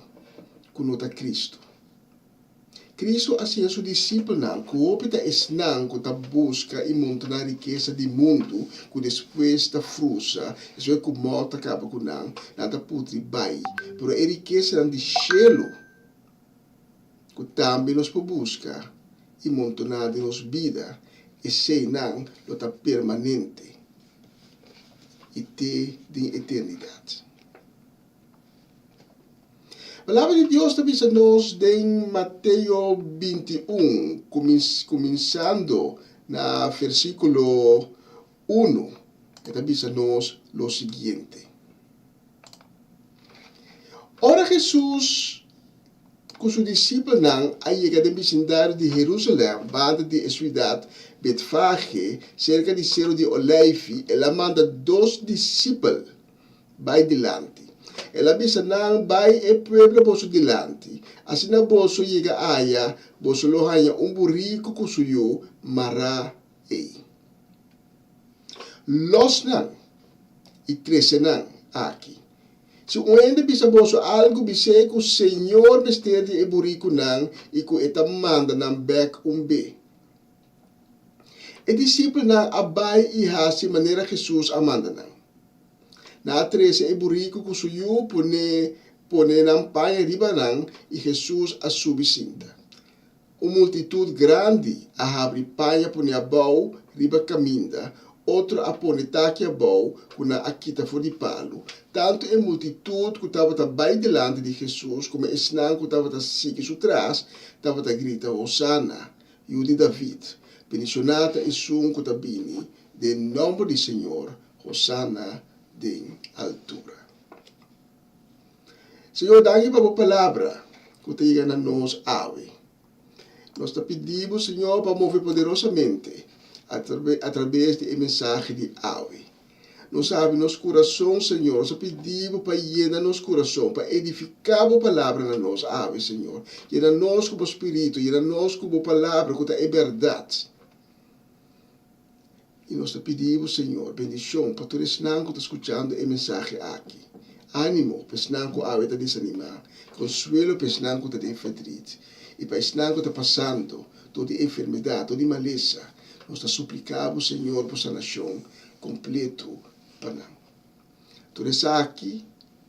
ku no ta Kristu. Cristo a siña su disipelnan cu hopi ta esnan cu ta busca i montoná rikesa di mundu cu despues ta frusa, despues cu mort ta caba cu nan, nan ta putri bai. Pero e rikesanan di shelu cu tambe nos por busca i montoná den nos bida, eseinan lo ta permanente i te den eternidad. Palabra di Dios ta bisa nos den Mateo 21, kuminsando na versíkulo 1, e ta bisa nos lo siguiente. Ora Hesus ku su disipelnan a yega den bisindario di Herusalèm, banda di e siudat Betfage, serka di Seru di Oleifi, el a manda dos disipel Bai dilanti. El a bisa nan, Bai e pueblo boso dilanti. Asina boso yega aya, boso lo haña un buriku ku su yu mará ei. Lòs nan i trese nan aki. Si un hende bisa boso algu, bis'é ku Señor mester di e burikunan i ku e ta manda nan bèk un be. E disipelnan a bai i hasi manera Hesus a manda nan. Nan a trese e buriku ku su yu, pone pone nan paña riba nan, i Hesus a subi sinta. Un multitut grandi a habri paña pone abou riba kaminda, otro a pone taki abou ku nan a kita for di palu. Tantu e multitut ku tabata bai dilanti di Hesus komo esnan ku tabata sigui su tras tabata grita, Hosana, Yu di David! Bendishoná ta esun ku ta bini den nòmber di Señor, Hosana den altura. Señor, danki pa bo palabra ku ta yega na nos awe. Nos ta pidi bo, Señor, pa move poderosamente atrabes di e mensahe di awe. Nos a habri nos kurason, Señor. Nos a pidi bo pa yena nos kurason, pa edifiká bo palabra na nos awe, Señor. Yena nos ku bo spiritu, yena nos ku bo palabra ku ta e bèrdat. I nos ta pidi bo, Señor, bendishon pa tur esnan ku ta skuchando e mensahe aki. Ánimo pa esnan ku awe ta desanimá, konsuelo pa esnan ku ta den ferdrit, i pa esnan ku ta pasando dor di enfermedat, dor di malesa, nos ta supliká bo, Señor, bo sanashon kompleto pa nan. Tur esaki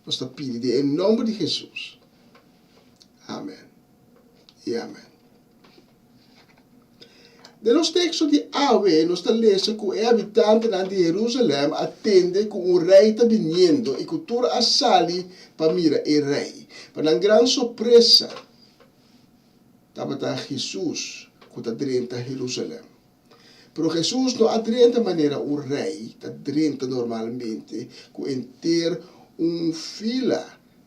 nos ta pidi den e nòmber di Hesus. Amèn i amèn. Den nos teksto di awe nos ta lesa ku e habitantenan di Herusalèm a tende ku un rei ta biniendo i ku tur a sali pa mira e rei. Pa nan gran sorpresa, tabata Hesus ku ta drenta Herusalèm. Pero Hesus no a drenta manera un rei ta drenta normalmente, ku henter un fila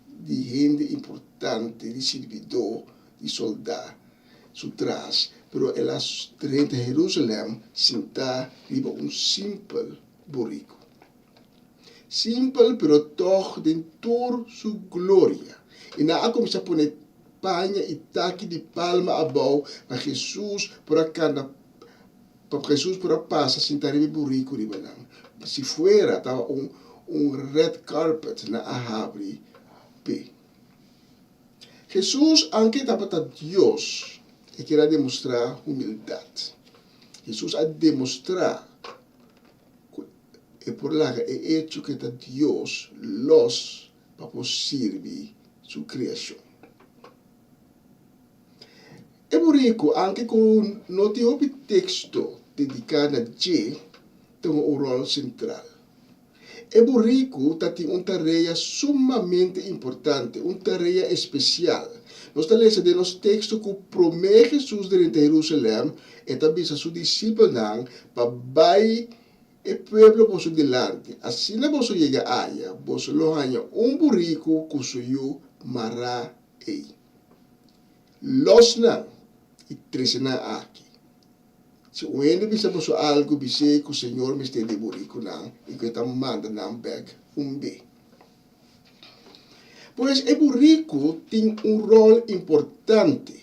di hende importante, di sirbidó, di soldá su tras, pero el a drenta Herusalèm sintá riba un simpel buriku. Simpel pero tòg den tur su gloria. I nan a kuminsá pone paña i taki di palma abou pa Hesus por a kana, pa Hesus por a pasa sintá riba e buriku riba nan. Si fuera tabata un un red carpet nan a habri p'e. Hesus, anke tabata Dios, e kier a demostrá humildat. Hesus a demostrá ku e por laga e echo ku e ta Dios lòs pa por sirbi su kreashon. E buriku, anke ku no tin hopi teksto dediká na dje, ta hunga un ròl sentral. E buriku ta tin un tarea sumamente importante, un tarea espesial. Nos ta lesa den nos teksto ku promé Hesus drenta Herusalèm, e ta bisa su disipelnan pa bai e pueblo boso dilanti. Asina boso yega aya, boso lo haña un buriku ku su yu mará ei. Lòs nan i trese nan aki. Si un hende bisa boso algu, bis'é ku Señor mester di burikunan i ku e ta manda nan bèk un be. Pues e buriku tin un ròl importante.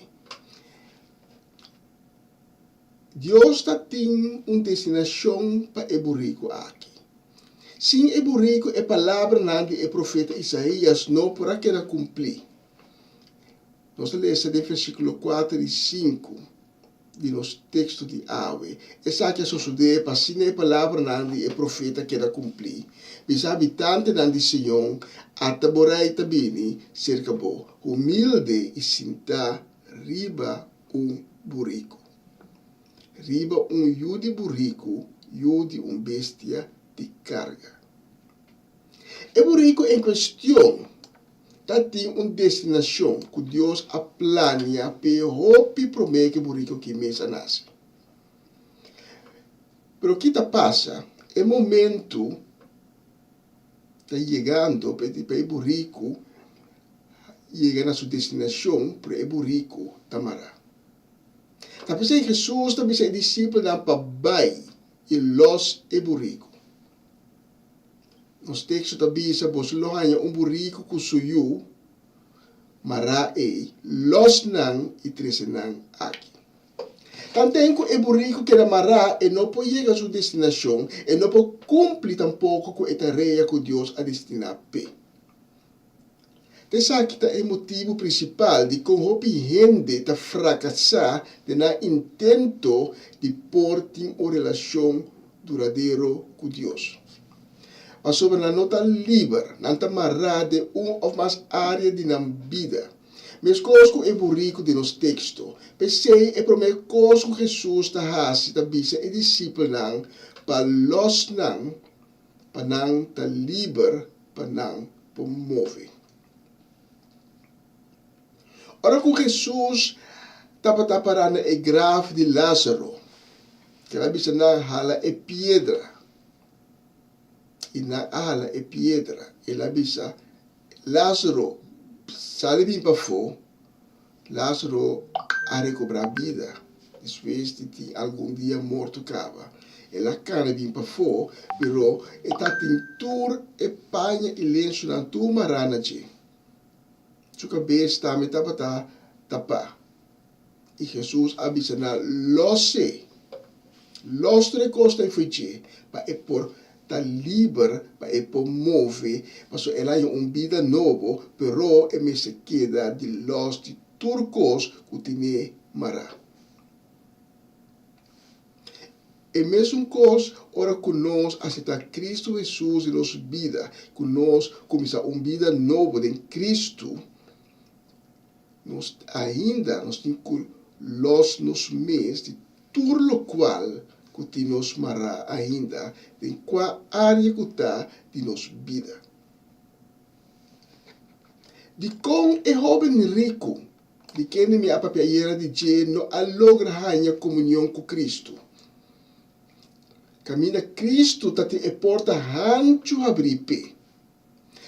Dios ta tin un destinashon pa e buriku aki. Sin e buriku e palabranan di e profeta Isaías no por a keda kumplí. Nos ta lesa den versíkulo kuater i sinku. di nos teksto di awe. Esaki a sosodé pa asina e palabranan di e profeta keda kumplí, Bisa habitantenan di Sion, Ata bo rei ta bini serka bo, humilde i sintá riba un buriku, riba un yu di buriku, yu di un bestia di karga. E buriku en kuestion ta tin un destinashon ku Dios a plania p'e hopi promé ku e buriku aki mes a nase. Pero ki ta pasa e momentu ta yegando pa e buriku yega na su destinashon, pero e buriku ta mará. Ta p'esei Hesus ta bisa e disipelnan pa bai i lòs e buriku. Nos teksto ta bisa, Boso lo haña un buriku ku su yu mará ei, lòs nan i trese nan aki. Tanten ku e buriku keda mará, e no por yega su destinashon, e no por kumpli tampoko ku e tarea ku Dios a destiná p'e. Ta esaki ta e motibu prinsipal dikon hopi hende ta frakasá den nan intento di por tin un relashon duradero ku Dios. Pasobra nan no ta liber, nan ta mará den un òf mas área di nan bida. Meskos ku e buriku di nos teksto. P'esei e promé kos ku Hesus ta hasi ta bisa e disipelnan pa lòs nan pa nan ta liber pa nan por move. Ora ku Hesus tabata pará na e graf di Lázaro, el a bisa nan hala e piedra. I nan a hala e piedra. El a bisa, Lázaro, sali bin pafó. Lázaro a rekobrá bida despues di tin algun dia morto kaba. El a kana bin pafó, pero e tatin tur e paña i lensunan tur mará na dje. Su kabes tambe tabata tapá. I Hesus a bisa nan, Lòs'é! Lòs tur e kosnan ei fo'i dje, pa e por ta liber, pa e por move, pasobra el a haña un bida nobo, pero e mester keda di lòs di tur kos ku tine mará. E mesun kos ora ku nos aseptá Kristu Hesus den nos bida, ku nos kuminsá un bida nobo den Kristu, nos ainda nos tin ku lòs nos mes di tur lokual ku tin nos mará ainda den kua área ku ta di nos bida. Dikon e hóben riku di kende mi a papia ayera di dje no a logra haña komunion ku Kristu? Kaminda Kristu ta tin e porta hanchu habrí p'e.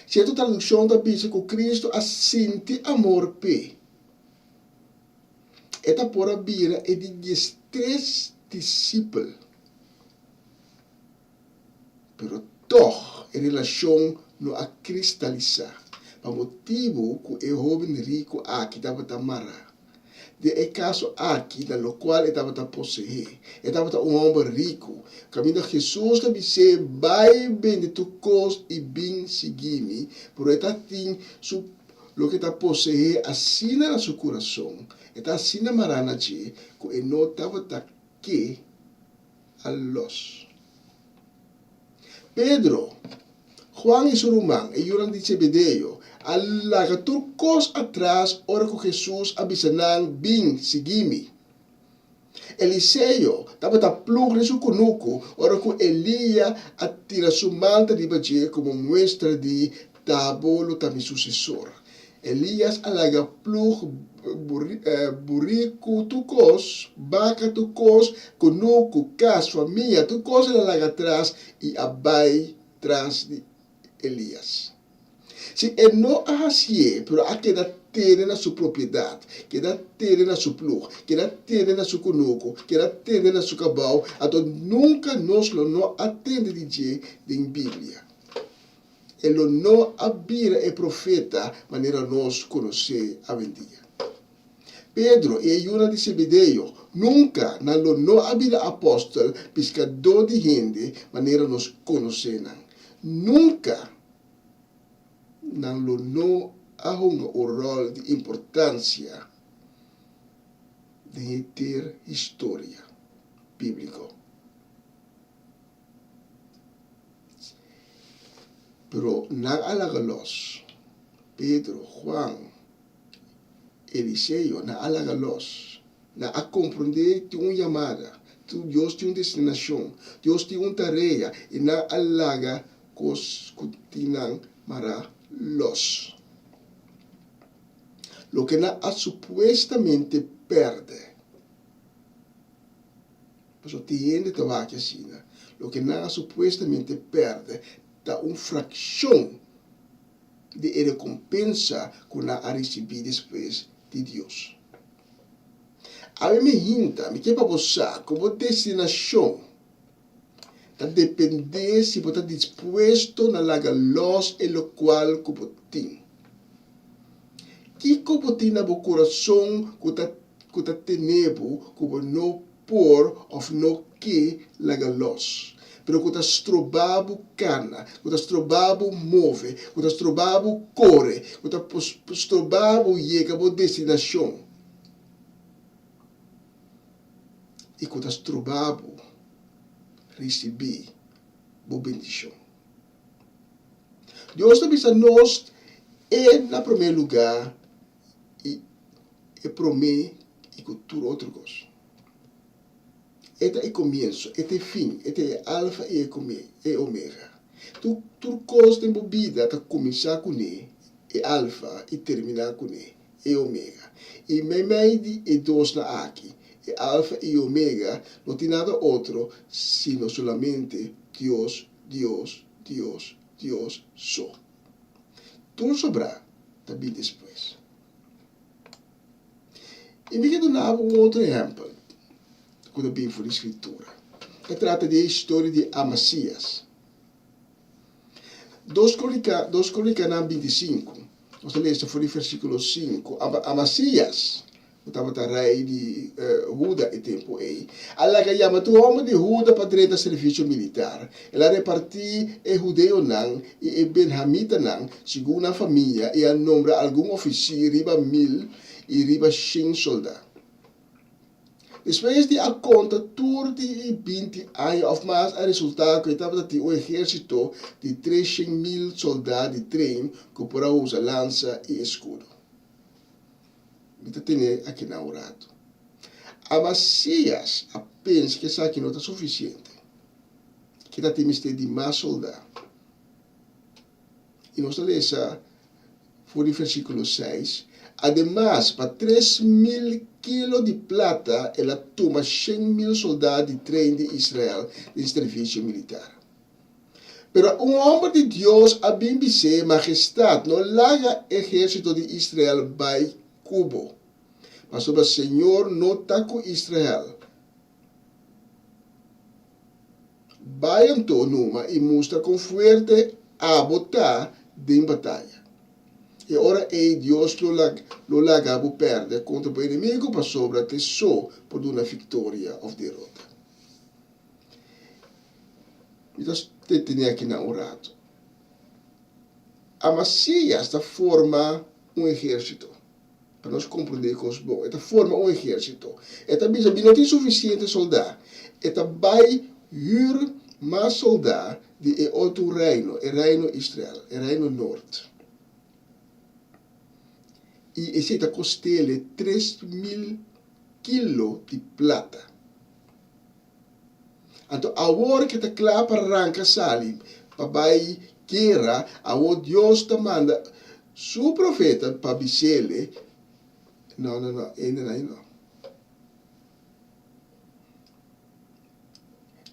Sierto tradukshon ta bisa ku Kristu a sinti amor p'e. E ta por a bira e di diestres disipel. Pero tòg e relashon no a kristalisá, pa motibu ku e hóben riku aki tabata mará. Den e kaso aki na lokual e tabata poseé. E tabata un hòmber riku. Kaminda Hesus ta bis'é, Bai bende tur kos i bin sigui mi, pero e ta tin su loke ta poseé asina na su kurason, e ta asina mará na dje, ku e no tabata ke a lòs. Pedro, Juan i su ruman, e yunan di Zebedeo, a laga tur kos atras ora ku Hesus a bisa nan, Bin, sigui mi. Eliseo tabata plug den su kunuku ora ku Elia a tira su manta riba dje komo muestra di Ta bo lo ta mi susesor. Elias a laga plug buriku tur kos, baka tur kos, kunuku, kas, famia, tur kos el a laga atras i a bai tras di Elias. Si e no a hasié, pero a keda tene na su propiedat, keda tene na su plug, keda tene na su kunuku, keda tene na su kabou, anto nunka nos lo no a tende di dje den Biblia. E lo no a bira e profeta manera nos konosé awendia. Pedro i e yunan di Zebedeo nunka nan lo no a bira apòstel piskadó di hende manera nos konosé nan. Nunka nan lo no a hunga un ròl di importansia den henter historia bíbliko. Pero nan a laga los. Pedro, Juan, Eliseo, nan a laga los. Nan a komprondé tin un yamada, Dios tin un destinashon, Dios tin un tarea i nan a laga kos ku tin nan mará los. Loke nan a supuestamente pèrdè. Pasobra tin hende ta wak asina. Loke nan a supuestamente pèrdè ta un frakshon di e rekompensa ku nan a risibí despues di Dios. Awe mi hinta, mi ke pa bo sa ku bo destinashon ta dependé si bo ta dispuesto na laga lòs e lokual ku bo tin. Kiko bo tin na bo kurason ku ta ku ta tene bo ku bo no por òf no ke laga lòs, pero ku ta stroba bo kana, ku ta stroba bo move, ku ta stroba bo kore, ku ta stroba bo yega bo destinashon i ku ta stroba bo risibí bo bendishon. Dios ta bisa nos e na promé lugá i e promé i ku tur otro kos. E ta e komienso, e ta e fin, e ta e alfa i e omega. Tur tur kos den bo bida ta kuminsá kuné, e alfa, i terminá kuné, e omega. I meimei di e dosnan aki, e alfa i omega, no tin nada otro sino solamente Dios, Dios, Dios, Dios so. Tur sobrá ta bin despues. I mi ke duna bo un otro ehèmpel ku ta bin for di Skritura. Ta trata di e historia di Amasias. Dos Kronika, Dos Kronikanan bintisinku, nos ta lesa for di versíkulo sinku, Amasias. ku tabata rei di Huda e tempu ei, a laga yama tur hòmber di Huda pa drenta servisio militar. El a repartí e hudeonan i e benhamitanan segun nan famia i a nombra algun ofisí riba mil i riba shen soldá. Despues di a konta tur di e 20 aña òf mas a resultá ku e tabata tin un ehérsito di 300,000 soldá di tren ku por a usa lansa i eskudo. Mi ta tene akinan un ratu. Amasías a pensa ku esaki no ta sufisiente, ku e ta tin mester di mas soldá. I nos ta lesa for di versíkulo seis, Ademas, pa 3000 kilo di plata el a tuma 100,000 soldá di tren di Israel den servisio militar. Pero un hòmber di Dios a bin bis'é, Mahestat, no laga ehérsito di Israel bai ku bo, pasobra señor no ta ku Israel. Bai anto numa i mustra kon fuerte abo ta den bataya. E ora ei Dios lo lo laga bo pèrdè kontra bo enemigu pasobra t'e so por duna viktoria òf derota. Mi ta detené akinan un ratu. Amasías ta forma un ehérsito. Pa nos komprondé e kos bon, e ta forma un ehérsito. E ta bisa, Mi no tin sufisiente soldá. E ta bai hür mas soldá di e otro reino, e reino Israel, e reino nort. I esei ta kost'el 3000 kilo di plata. Anto awor ke ta kla pa ranka sali pa bai gera, awor Dios ta manda Su profeta pa bis'ele, No, no, no, ende nan no.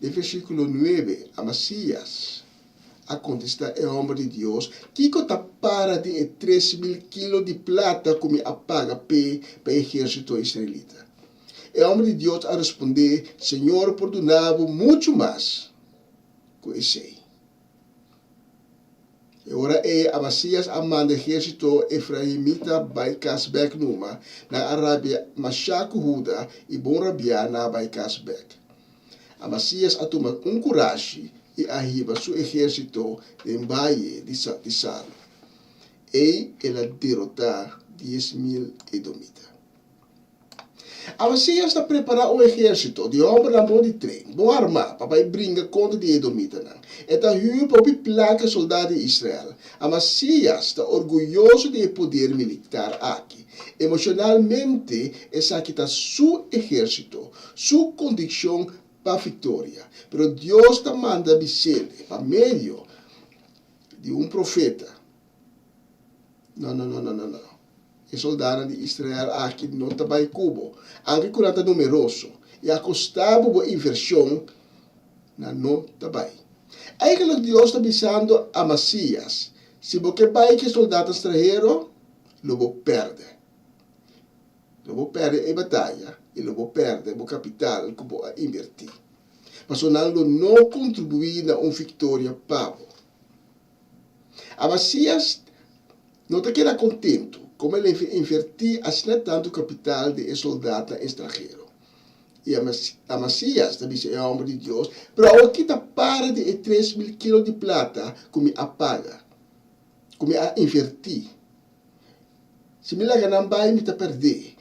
Den versíkulo nuebe, Amasías a kontestá e hòmber di Dios, Kiko ta para di e 3000 kilo di plata ku mi a paga p'e pa e ehérsito israelita? E hòmber di Dios a respondé, Señor por duna bo muchu mas ku esei. E ora ei Amasías a manda ehérsito efraimita bai kas bèk numa. Nan a rabia mashá ku Huda i bon rabiá nan a bai kas bèk. Amasías a tuma un kurashi i a hiba su ehérsito den baye di Salu. Ei el a derotá 10,000 edomita. Amasías ta prepará un ehérsito di hòmbernan bon di tren, bon armá, pa bai bringa kontra di e edomitanan. E ta hür pa hopi plaka soldá di Israel. Amasías ta orguyoso di e poder militar aki. Emoshonalmente, esaki ta su ehérsito, su kondikshon pa viktoria. Pero Dios ta manda bis'el pa medio di un profeta. No, no, no, no, no, no. E soldánan di Israel aki no ta bai ku bo, anke ku nan ta numeroso i a kostá bo bo invershon, nan no ta bai. Eigenlik Dios ta bisando Amasías, Si bo ke bai ku e soldatnan stranhero, lo bo pèrdè. Lo bo pèrdè e bataya i lo bo pèrdè bo kapital ku bo a invertí, pasobra nan lo no kontribuí na un viktoria pa bo. Amasías no ta keda kontentu komo el a invertí asina tantu kapital den e soldatnan estranhero. I Amasías ta bisa e hòmber di Dios, Pero awor ki ta para di e 3000 kilo di plata ku mi a paga, ku mi a invertí? Si mi laga nan bai, mi ta pèrdé.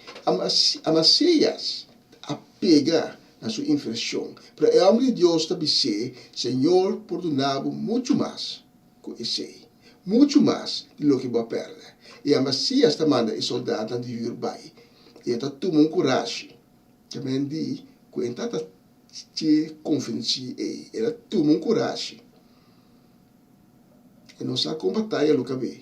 Amasías a pega na su invershon, pero e hòmber di Dios ta bis'é, Señor por duna bo muchu mas ku esei, muchu mas di loke bo a pèrdè. I Amasías ta manda e soldatnan di hür bai, i e ta tuma un kurashi. Ta men di ku e ta ta dje konvensí ei, el a tuma un kurashi. E no sa kon bataya lo kab'é.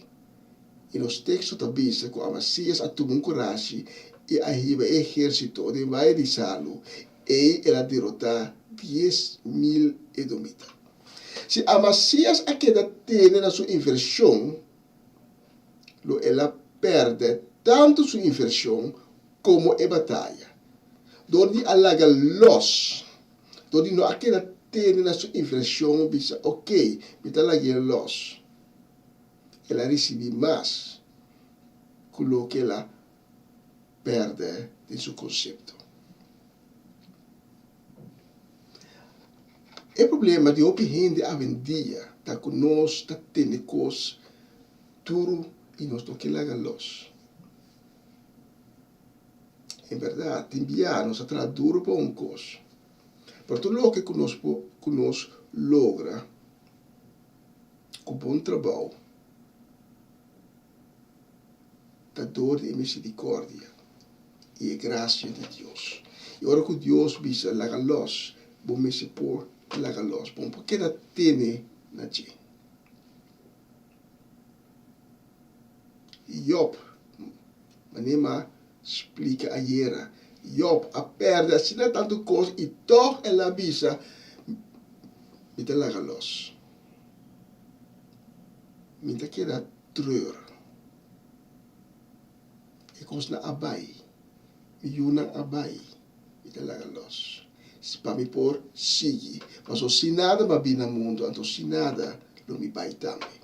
I nos teksto ta bisa ku Amasías a tuma un kurashi i a hiba e ehérsito den Vaye di Salu, ei el a derotá 10,000 edomita. Si Amasías a keda tene na su invershon, lo el a pèrdè tantu su invershon komo e bataya. Dor di a laga lòs, dor di no a keda tene na su invershon, bisa, Okey, mi ta lag'é lòs. El a risibí mas ku loke el a pèrdè. den su konsepto. E problema di hopi hende awendia ta ku nos ta tene kos duru i nos no ke laga los. En bèrdat, tin bia nos a traha duru pa un kos, pero tur loke ku nos por ku nos logra ku bon trabou ta dor di e miserikòrdia i e grasia di Dios. I ora ku Dios bisa laga lòs, bo mester por laga lòs. Bo no por keda tene na dje. Job, manera mi a splika ayera, Job a pèrdè asina tantu kos i tòg el a bisa, Mi ta laga lòs. Mi ta keda treur. E kosnan a bai, mi yunan a bai, mi ta laga lòs. Pa mi por sigui. Pasobra si nada mi a bini na mundu, anto si nada lo mi bai tambe.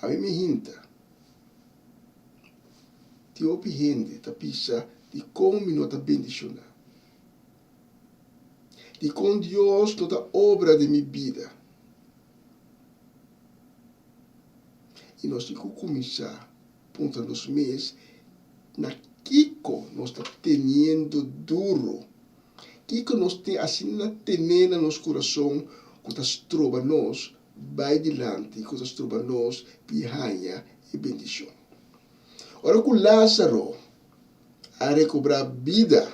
Awe mi hinta. Tin hopi hende ta bisa dikon mi no ta bendishoná. Dikon Dios no ta obra den mi bida. I nos tin ku kuminsá puntra nos mes na kiko nos ta teniendo duru. Kiko nos tin asina tené na nos kurason ku ta stroba nos bai dilanti, ku ta stroba nos di haña e bendishon? Ora ku Lázaro a rekobrá bida,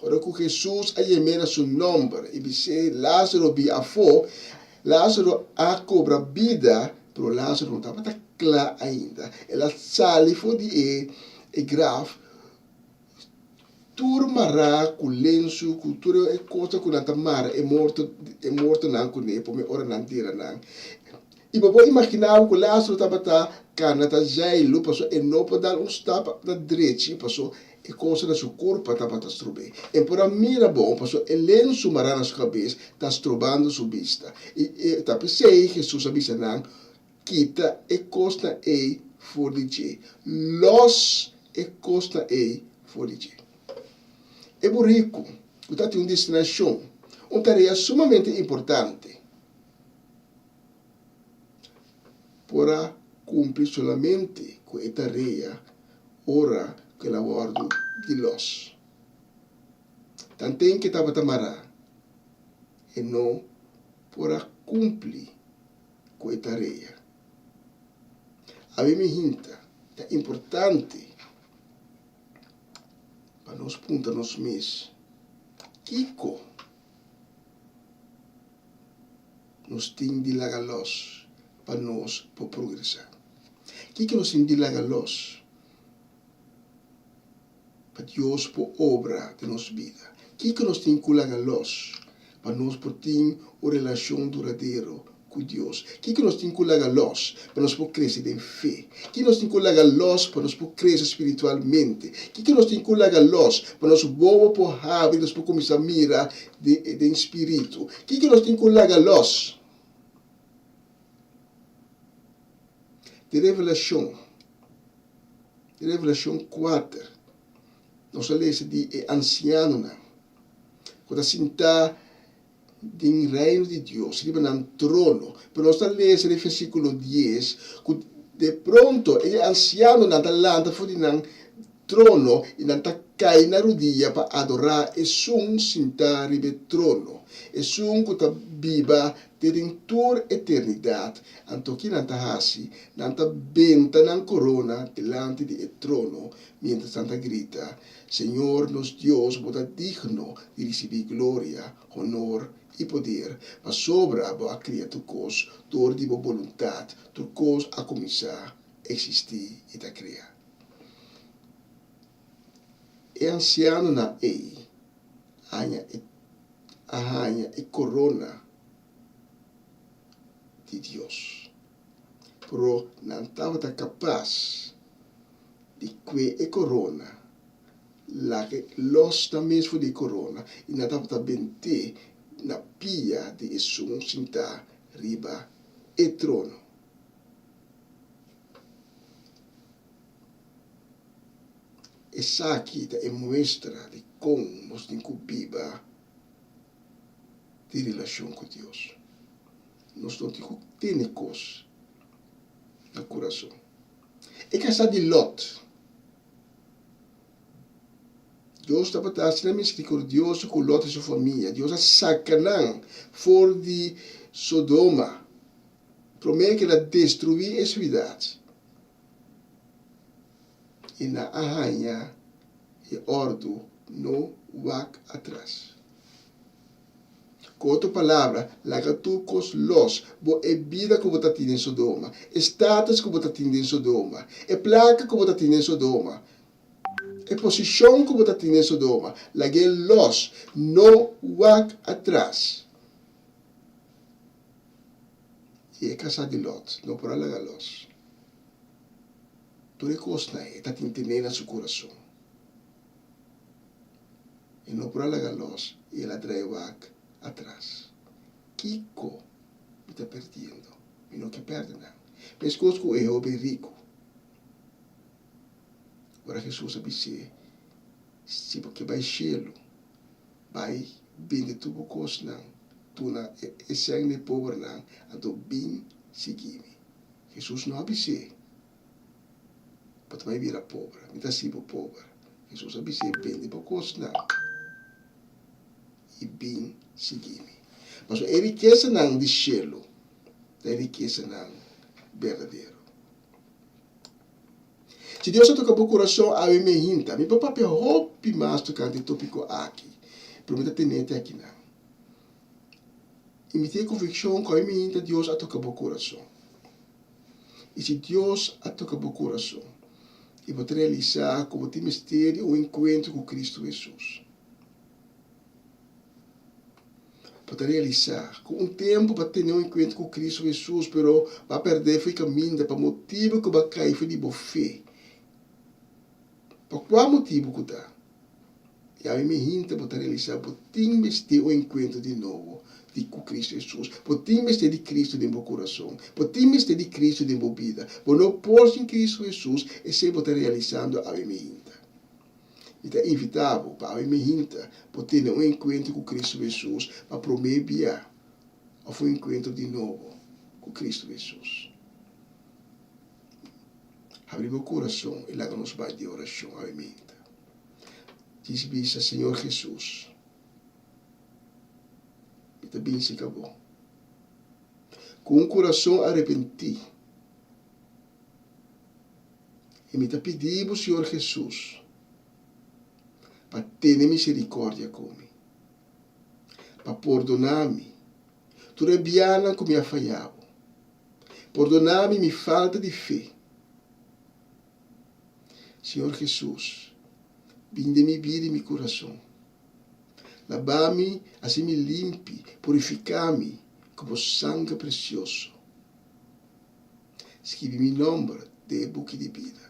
ora ku Hesus a yam'é na su nòmber i bis'é, Lázaro, bi afó, Lázaro a kobra bida, pero Lázaro no tabata kla ainda. El a sali for di e graf Tur mará ku lensu, ku tur e kosnan ku nan ta mara e morto, e mortonan kuné promé ora nan tira nan. I bo por imaginá bo ku Lázaro tabata kana ta zeilu pasobra e no por dal un stap na drechi pasobra e kosnan na su kurpa tabata strob'é. E por a mira bon pasobra e lensu mará na su kabes ta strobando su bista. I ta p'esei Hesus a bisa nan, Kita e kosnan ei for di dje. Lòs e kosnan ei for di dje. E buriku ku ta tin un destinashon, un tarea sumamente importante, por a kumpli solamente ku e tarea ora ku el a wòrdu di lòs. Tanten ku e tabata mará, e no por a kumpli ku e tarea. Abi mi hinta, ta importante pa nos puntra nos mes, Kiko nos tin di laga los pa nos por progresá? Kiko nos tin di laga los pa Dios por obra den nos bida? Kiko nos tin ku laga los pa nos por tin un relashon duradero ku Dios? Kiko nos tin ku laga los pa nos por krese den fe? Kiko nos tin ku laga los pa nos por krese spiritualmente? Kiko nos tin ku laga los pa nos wowo por habri i nos por kuminsá mira den spiritu? Kiko nos tin ku laga los? Den Revelashon. Den Revelashon kuater, nos a lesa di e ansianonan ku ta sintá den Reino di Dios riba nan trono. Pero nos ta lesa den versíkulo dies ku de pronto e ansianonan ta lanta for di nan trono i nan ta kai na rudia pa adorá Esun sintá riba e trono, Esun ku ta biba te den tur eternidat. Anto ki nan ta hasi? Nan ta benta nan korona dilanti di e trono miéntras nan ta grita, Señor nos Dios, bo ta digno di risibí gloria, honor i poder, pasobra bo a kria tur kos dor di bo boluntat, tur kos a kuminsá eksistí i ta krea. E ansianonan ei haña e a haña e korona di Dios. Pero nan tabata kapas di kue e korona, laga e lòs nan mes for di e korona i nan tabata bent'é na pia di esun sintá riba e trono. Esaki ta e muestra di kon nos tin ku biba di relashon ku Dios. Nos no tin ku tene kos na kurason. E kasá di Lòt. Dios tabata asina miserikordioso ku Lòt i su famia. Dios a saka nan for di Sodoma promé ku el a destruí e siudat. I nan a haña e òrdu no wak atras. Ku otro palabra, laga tur kos los, bo e bida ku bo ta tin den Sodoma, e status ku bo ta tin den Sodoma, e plaka ku bo ta tin den Sodoma, e posishon ku bo ta tin den Sodoma, lag'é los, no wak atras. I e kasá di Lòt no por a laga los. Tur e kosnan e ta tin tené na su kurason. E no por a laga los i el a draai wak atras. Kiko mi ta perdiendo? Mi no ke perde nan. Meskos ku e hoben riku. Ora Hesus a bis'é, Si bo ke bai shelu, bai bende tur bo kosnan, duna e sèn na e pobernan, anto bin sigui mi. Hesus no a bis'é, Bo ta bai bira pober, mi ta hasi bo pober. Hesus a bis'é, Bende bo kosnan i bin sigui mi. Pasobra e rikesanan di shelu ta e rikesanan berdadero. Si Dios a toka bo kurason awe mi hinta, mi por papia hopi mas tokante e topiko aki, pero mi ta tene te akinan. I mi tin e konvikshon ku awe mi hinta Dios a toka bo kurason. I si Dios a toka bo kurason i bo ta realisá ku bo tin mester di un enkuentro ku Kristu Hesus, Bo ta realisá ku un tempu bo a tene un enkuentro ku Kristu Hesus, pero bo a pèrdè for di kaminda pa motibu ku bo a kai for di bo fe. Pa kua motibu ku ta? I ami mi hinta bo ta realisá bo tin mester un enkuentro di nobo di ku Kristu Hesus. Bo tin mester di Kristu den bo kurason. Bo tin mester di Kristu den bo bida. Bo no por sin Kristu Hesus, esei bo ta realisando awe mi hinta. Mi ta invitá bo pa awe mehinta bo tene un enkuentro ku Kristu Hesus pa promé bia òf un enkuentro di nobo ku Kristu Hesus. Habri bo kurason i laga nos bai den orashon awe mehinta. Djis bisa, Señor Hesus, mi ta binsi ka bo ku un kurason arepentí. I mi ta pidi bo, Señor Hesus, pa tene misericordia ku mi, pa pordona mi tur e bianan ku mi a faya bo. Pordona mi mi falta di fe. Señor Hesus, bin den mi bida i mi kurason. Laba mi, hasi mi limpi, purifiká mi ku bo sanger presioso. Skibi mi nomber den e buki di bida.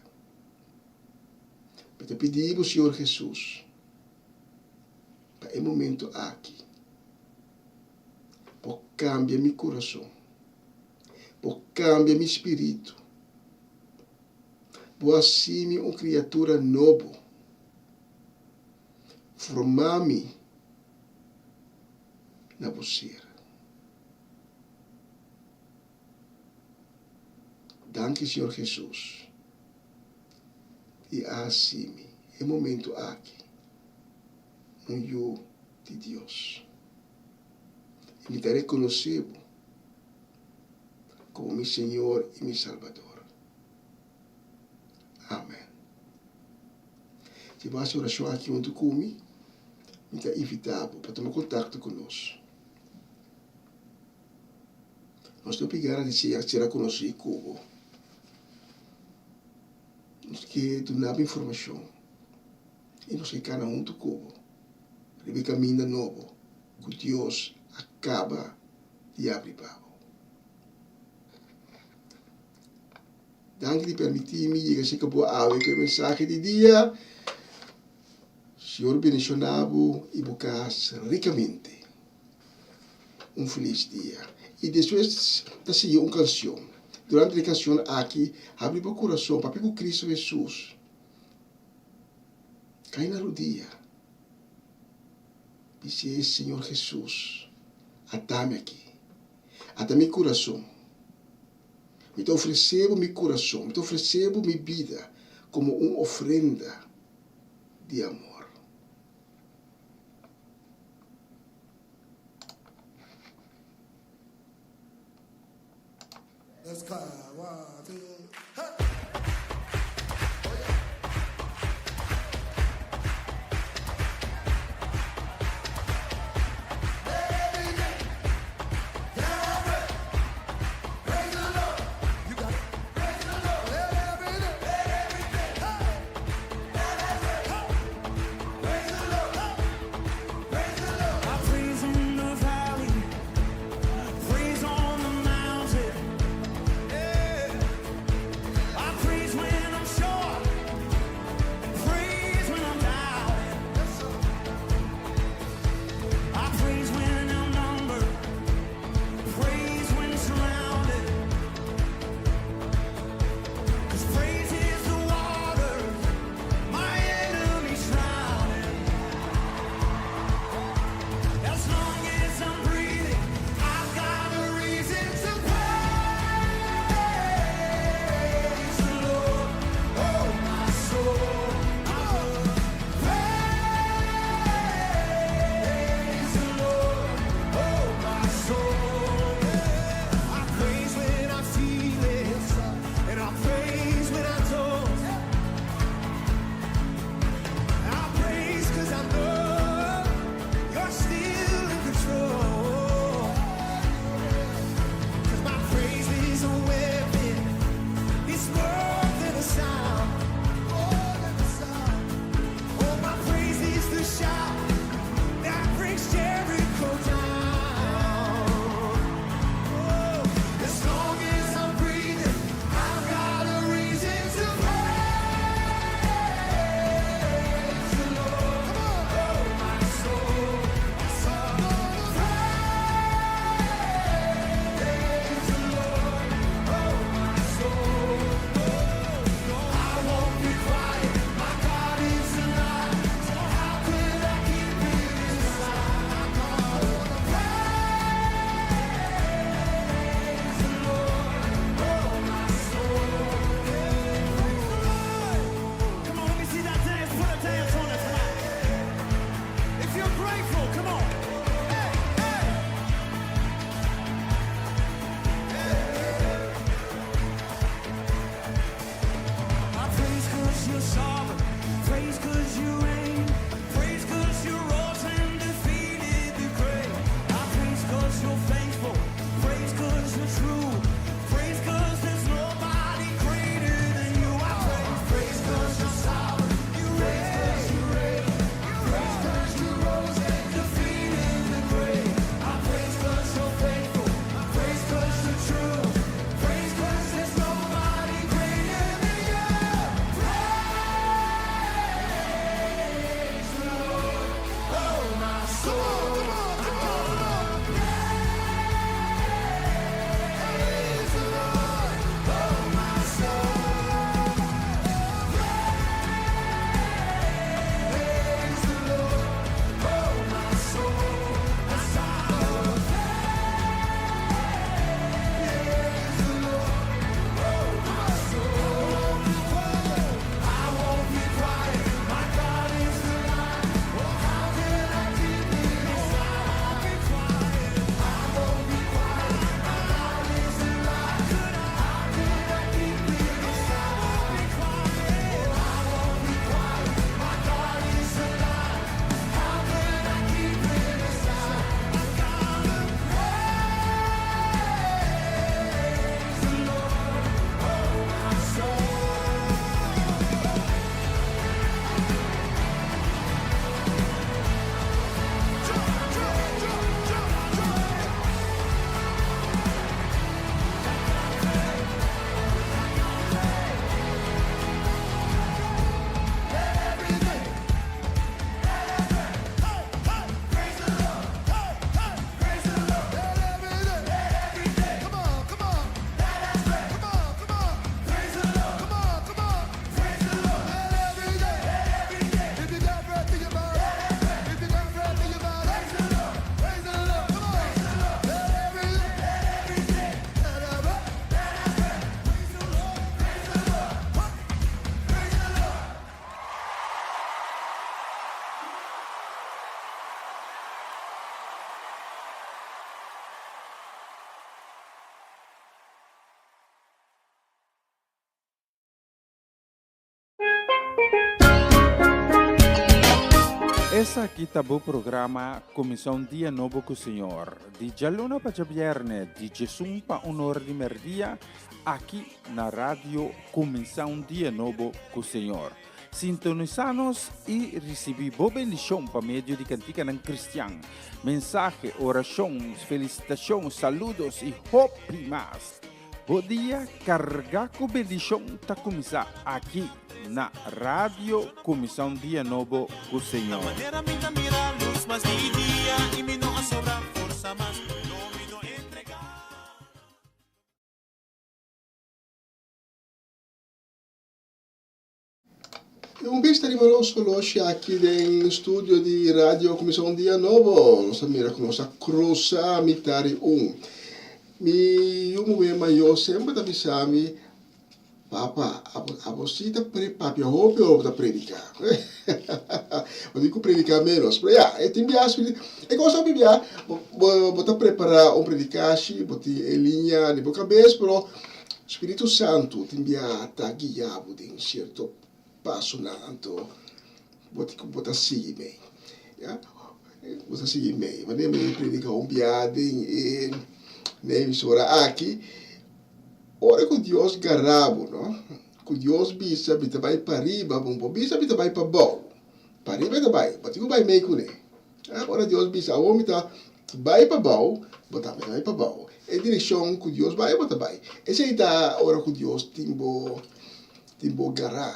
Mi ta pidi bo, Señor Jesus, pa e momento aki bo cambia mi curason, bo cambia mi spiritu, bo haci mi un criatura nobo, forma mi na bo ser. Danki Señor Jesus di a haci mi e momento aki un yu di Dios. Y mi ta reconoce bo como mi Señor y mi Salbador. Amen. Si bo haci oracion aki hunto cu mi, mi ta invita bo pa tuma contacto cu nos. Nos ta piga di siña sera konosí ku bo. Nos ke duna bo informashon i nos ke kana huntu ku bo riba e kaminda nobo ku Dios a kaba di abri pa bo. Danki di permití mi yega serka bo awe ku e mensahe di dia. Señor bendishoná bo i bo kas rikamente. Un felis dia. I despues ta sigui un kansion. Durante di kansion aki, habri bo kurason, papia ku Kristu Hesus. Kai na rudia. Bis'é, Señor Hesus, ata mi aki. Ata mi kurason. Mi ta ofresé bo mi kurason, mi ta ofresé bo mi bida komo un ofrenda di amor. Let's go. One, two, hey! I praise in the valley, praise on the mountain. Yeah. I praise when I'm sure, and praise when I'm doubting. I praise when I'm numbered, praise when surrounded. 'Cause praise is the water my enemies drowning. As long as I'm breathing, I've got a reason to praise the Lord. Oh, my soul, praise the Lord. Oh, my soul. I praise when I feel it, and I praise when I don't. I praise 'cause I know you're still in control. 'Cause my praise is a weapon. It's more than a sound. More than a sound. Oh, my praise is the shout that brings Jericho down. Oh, as long as I'm breathing, I've got a reason to praise the Lord. Oh, my soul, praise the Lord. Oh, my soul. I won't be quiet. My God is alive. So how could I keep it inside? I'm gonna praise the Lord. Oh, my soul. Praise the Lord. Come on, let me see that dance. Put a dance on it tonight. If you're grateful, come on. Hey, hey. I praise 'cause you're sovereign, praise 'cause you reign, praise 'cause you rose and defeated the grave. I praise 'cause you're faithful, praise 'cause you're true, praise 'cause there's nobody greater than you. I praise, praise 'cause you're sovereign, you praise 'cause you reign, praise 'cause you rose and defeated the grave. I praise 'cause you're faithful, praise 'cause you're true, praise 'cause there's nobody greater than you. Praise the Lord, oh my soul. Come on, come on, come on. Esaki ta bo programa Kuminsá un Dia Nobo ku Señor, di djaluna pa djabièrnè di djesun pa un or di mèrdia, aki na Radio Kuminsá un Dia Nobo ku Señor. Sintonisá nos i risibí bo bendishon pa medio di kantikanan kristian, mensahe, orashon, felisitashon, saludos i hopi mas. Bo dia kargá ku bendishon ta kuminsá aki na Radio Kuminsá un Dia Nobo ku Señor. I un bista riba nos oloshi aki den studio di Radio Kuminsá un Dia Nobo. Nos a mira ku nos a krusa mitar di un. Mi yu muhé mayó semper ta bisa mi, Papa, abo, abo si ta pre papia hopi ora bo ta prediká. Bo tin ku prediká ménos. Pero ya, e tin biaha e kos hopi biaha bo, bo, bo ta prepará un predikashi, bo tin e liña di bo kabes, pero Spiritu Santu tin bia ta guia bo den sierto pasonan, anto bo tin ku bo ta sigui mei. Ya, bo ta sigui mei. Wanneer mi predica un bia den e na emisora aki, ora ku Dios gara bo, no, ku Dios bisa mi ta bai pariba, bo no por bisa mi ta bai pabou. Pariba e ta bai, bo tin ku bai mei kuné. Ora Dios bisa awor mi ta bai pabou, bo tambe ta bai pabou. E direkshon ku Dios bai, bo ta bai. Esei ta ora ku Dios tin bo tin bo gará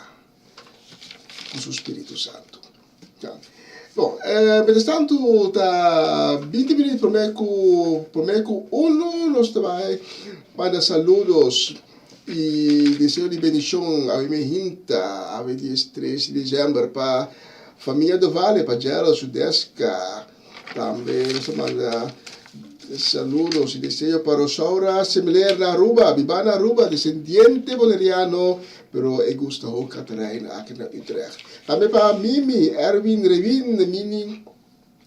ku su Spiritu Santu. Ya. Bon, mientrastantu ta binti minüt promé ku promé ku unu nos ta bai manda saludos i deseo di bendishon awe mi hinta awe 13 di desèmber pa Famia Dovale, pa Gerald su deska. Tambe nos ta manda saludos y deseo pa Rosaura Semler na Aruba, biba na Aruba, descendiente boneriano, pero e gusta hopi Katerijn aki na Utrecht. Tambe pa Mimi, Erwin, Rewin, Mini,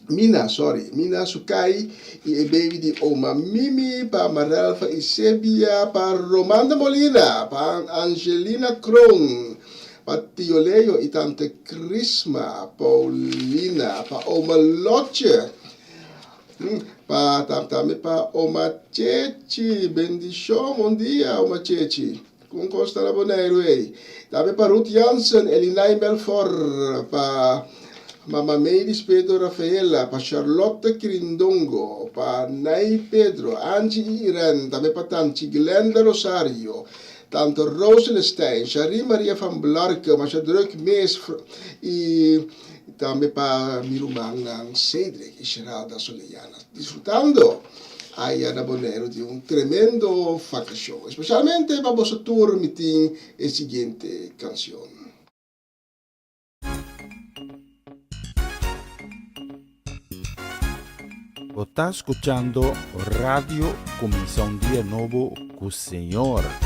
Mina, sorry, Mina Sukai y e baby di oma Mimi, pa Marelfa y Sebia, pa Romanda Molina, pa Angelina Kroon, Pa Tio Leo y Tante Crisma, Paulina, pa Oma Lotje, pa tambe pa Oma Chechi, bendicion, bon dia Oma Chechi, con cos ta na Boneiru ey, tambe pa Ruth Jansen, Elinay Melfor, pa Mama Mavis Pedro Rafaela, pa Charlotte Kirindongo, pa Nay Pedro, Angie y Irene, tambe pa Tanchi Glenda Rosario, Tante Rose Celestijn, Shari Maria van Blarke, masha druk mes y tambe pa mi rumannan Cedric y Sheralda Soleyana disfrutando aya na Boneiru di un tremendo vacacion. Especialmente pa boso tur mi tin e siguiente cancion. Bo ta scuchando Radio Cuminsa un Dia Nobo cu Señor.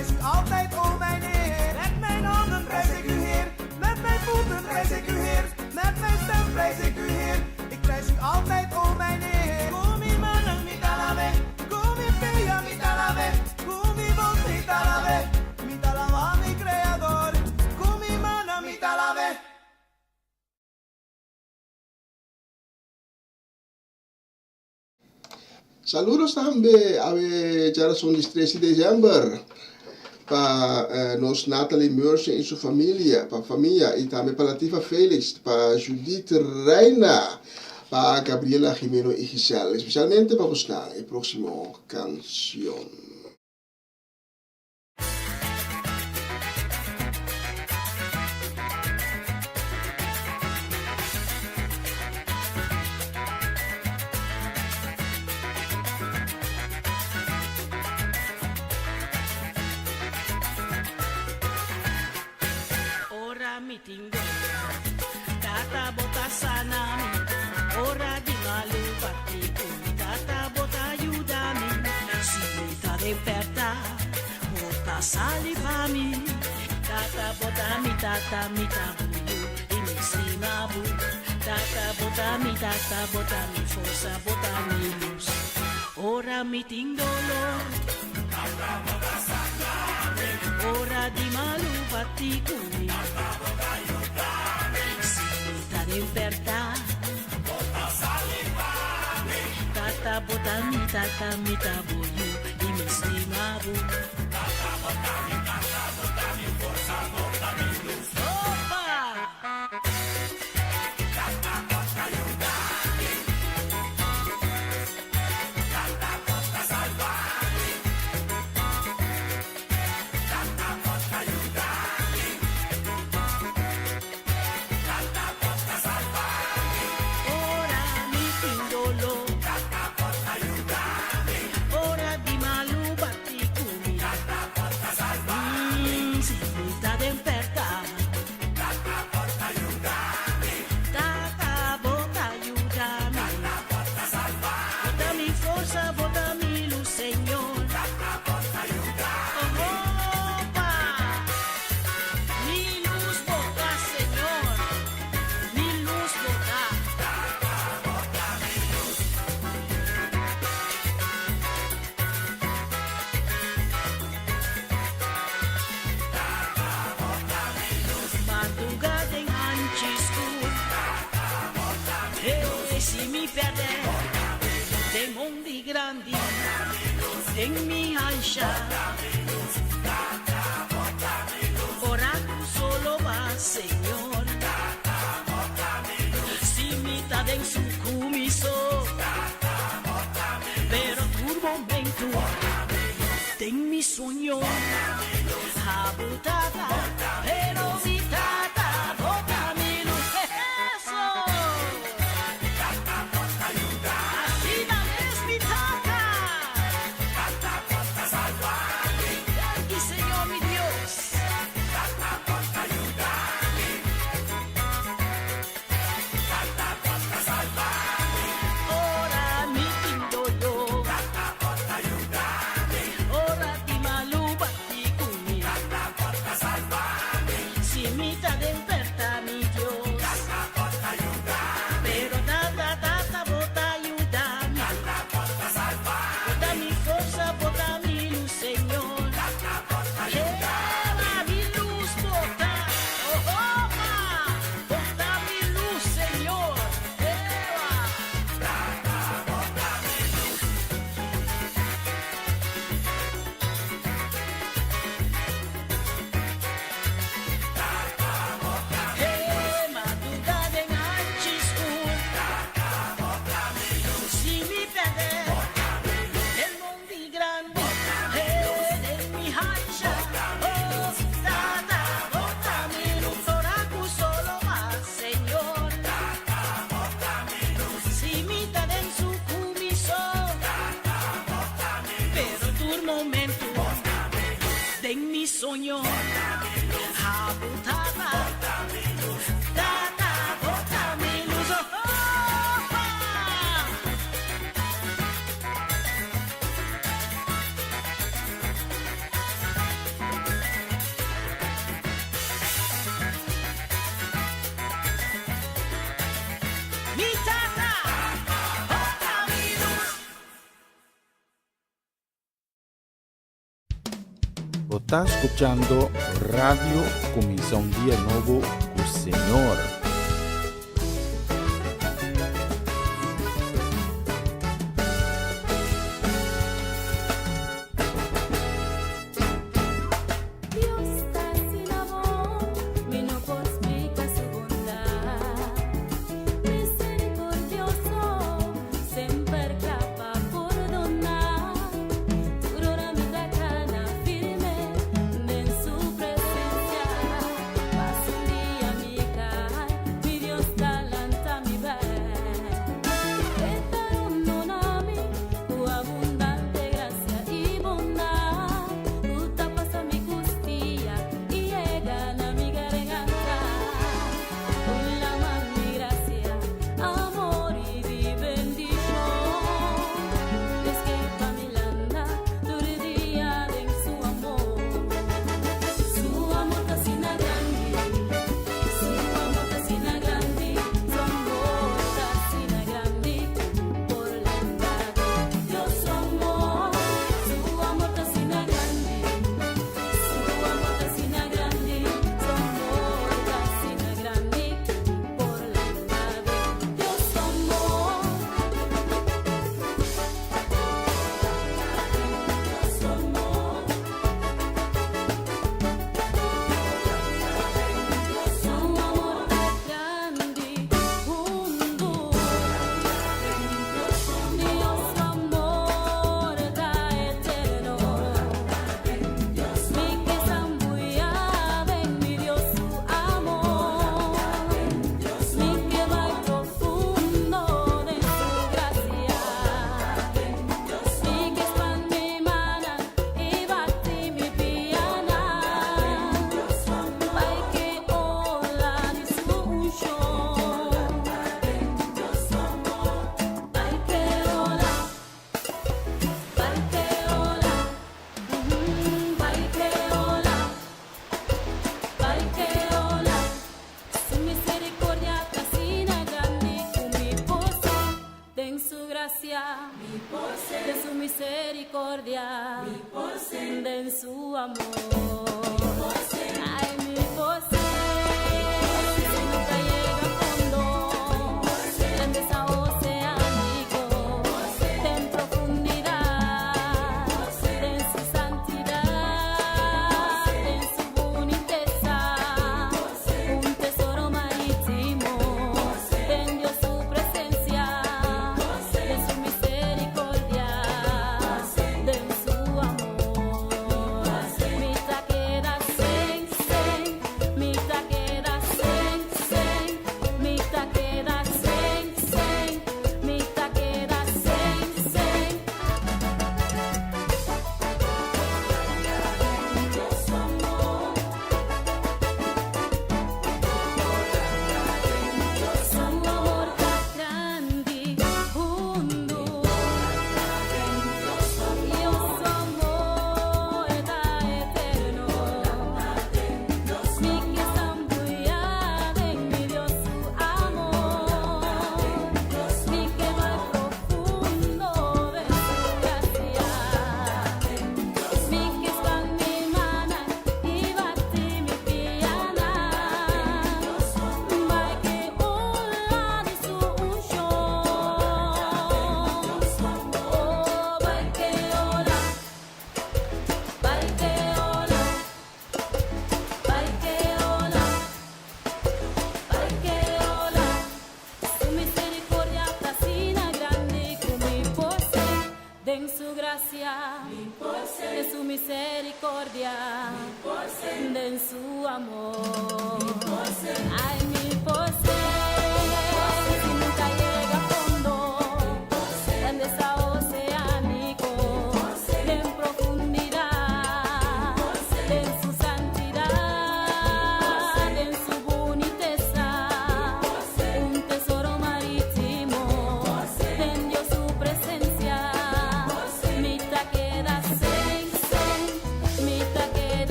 prijs u altijd, o mijn Heer. Met mijn handen prijs ik u, Heer. Met mijn voeten prijs ik u, Heer. Met mijn stem prijs ik u, Heer. Ik prijs u altijd, o mijn Heer. Ku mi mannan mi ta alab'é. Ku mi pia mi ta alab'é. Ku mi bos mi ta alab'é. Mi ta alabá mi Kreador. Ku mi mannan mi ta alab'é. Saludos tambe awe djarason di tres di december pa nos Natalie Mercia y su familia, pa famia y tambe pa Latifa Felix, pa Judith Reina, pa Gabriela Jimeno y Giselle, especialmente pa bosnan e proximo cancion. Ora mi tin dolor, Tata bo ta sana mi. Ora di malu bati ku mi, Tata bo ta yuda mi. Si mi ta den pèrta, bo ta sali pa mi. Tata bo ta mi tata, mi ta bo yu i mi stima bo. Tata bo ta mi tata, bo ta mi forsa, bo ta mi lus. Ora mi tin dolor, ora di malu bati ku mi. Si mi ta den pèrta, Tata bo ta mi tata, mi ta bo yu i mi stima bo. Opa! Ora mi tin doló. Ora di malu bati ku mi. Si mi ta den pèrta. Tata bo ta yuda mi. Bo ta mi forsa, bo ta mi lus, Señor. Opa! Mi lus bo ta, Señor. Mi lus bo ta. Madruga den hanchi skur. Hey, si mi pèrdè den mondi grandi, den mi ansha. Ora ku solo ba, Señor. Si mi ta den suku mi so. Pero tur momento den mi soño. Abo tata, pero mi tata bo ta mi lus. Eso! Asina mes mi tata. Danki Señor mi Dios. Ora mi tin doló. Ora di malu bati ku mi. Si mi ta den pèrta mi Dios. Pero tata, tata bo ta yuda mi. Bo ta mi forsa, bo ta mi lus, Señor. Eva, mi lus bo ta. Oh, opa! Bo ta mi lus, Señor. Eva. ta skuchando Radio Kuminsá un Dia Nobo ku Señor.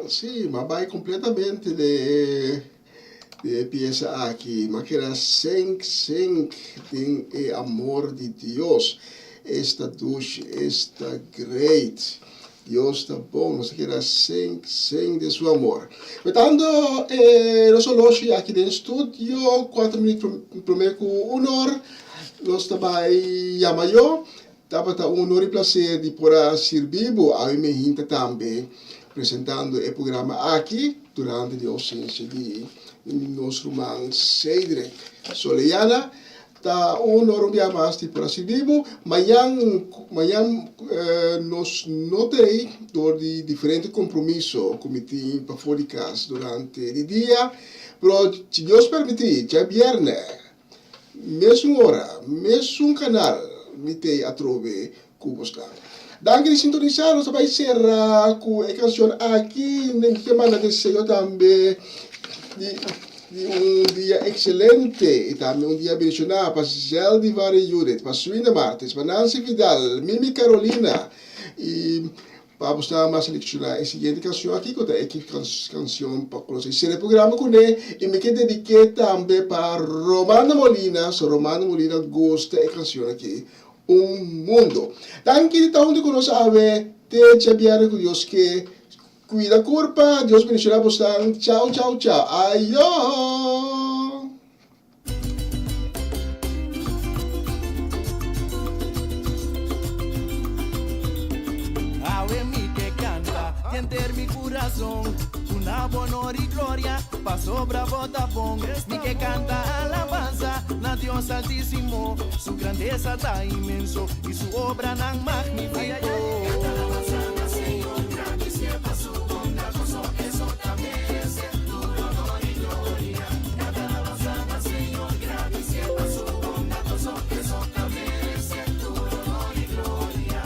Sí, m'a bai completamente den e pieza aki. M'a keda sink, sink den e amor di Dios. Esta dushi, esta great. Dios ta bon, nos a keda sink, sink den su amor. Metando e nos oloshi aki den studio, cuatro minuut prome cu un or, nos ta bai yama yo. Tabata un honor y placer di por a sirbi bo awe mi hinta tambe presentando e programa aki durante di ausencia di nos ruman Cedric Soleana. Ta un honor un bia mas di por a sirbi bo. Mañan mañan nos no ta ey door di diferente compromiso cu mi tin pafo di cas durante di dia, pero si Dios permiti djabierne Mesun ora, mesun kanal mi t'ei atrobe ku bosnan. Danki di sintonisá, nos ta bai sera ku e kanshon aki. Mi ke manda deseo tambe di di un dia ekselente i tambe un dia bendishoná pa Zeldivar i Judith, pa Swinda Martes, pa Nancy Vidal, Mimi Carolina i Pa bo sa mas selecciona e siguiente cancion aki cu ta e cancion pa cu nos a cera e programa cune y mi ke dedique tambe pa Romano Molina, so Romano Molina gusta e cancion aki Un Mundo. Danki di ta hunto cu nos awe te djabierne cu Dios ke cuida curpa, Dios bendiciona bosan, chao chao chao, ayo. Awe mi ke kanta di henter mi kurason Duna bo honor i gloria pasobra bo ta bon Mi ke kanta alabansa na Dios Altísimo Su grandesa ta inmenso i su obranan magnífiko.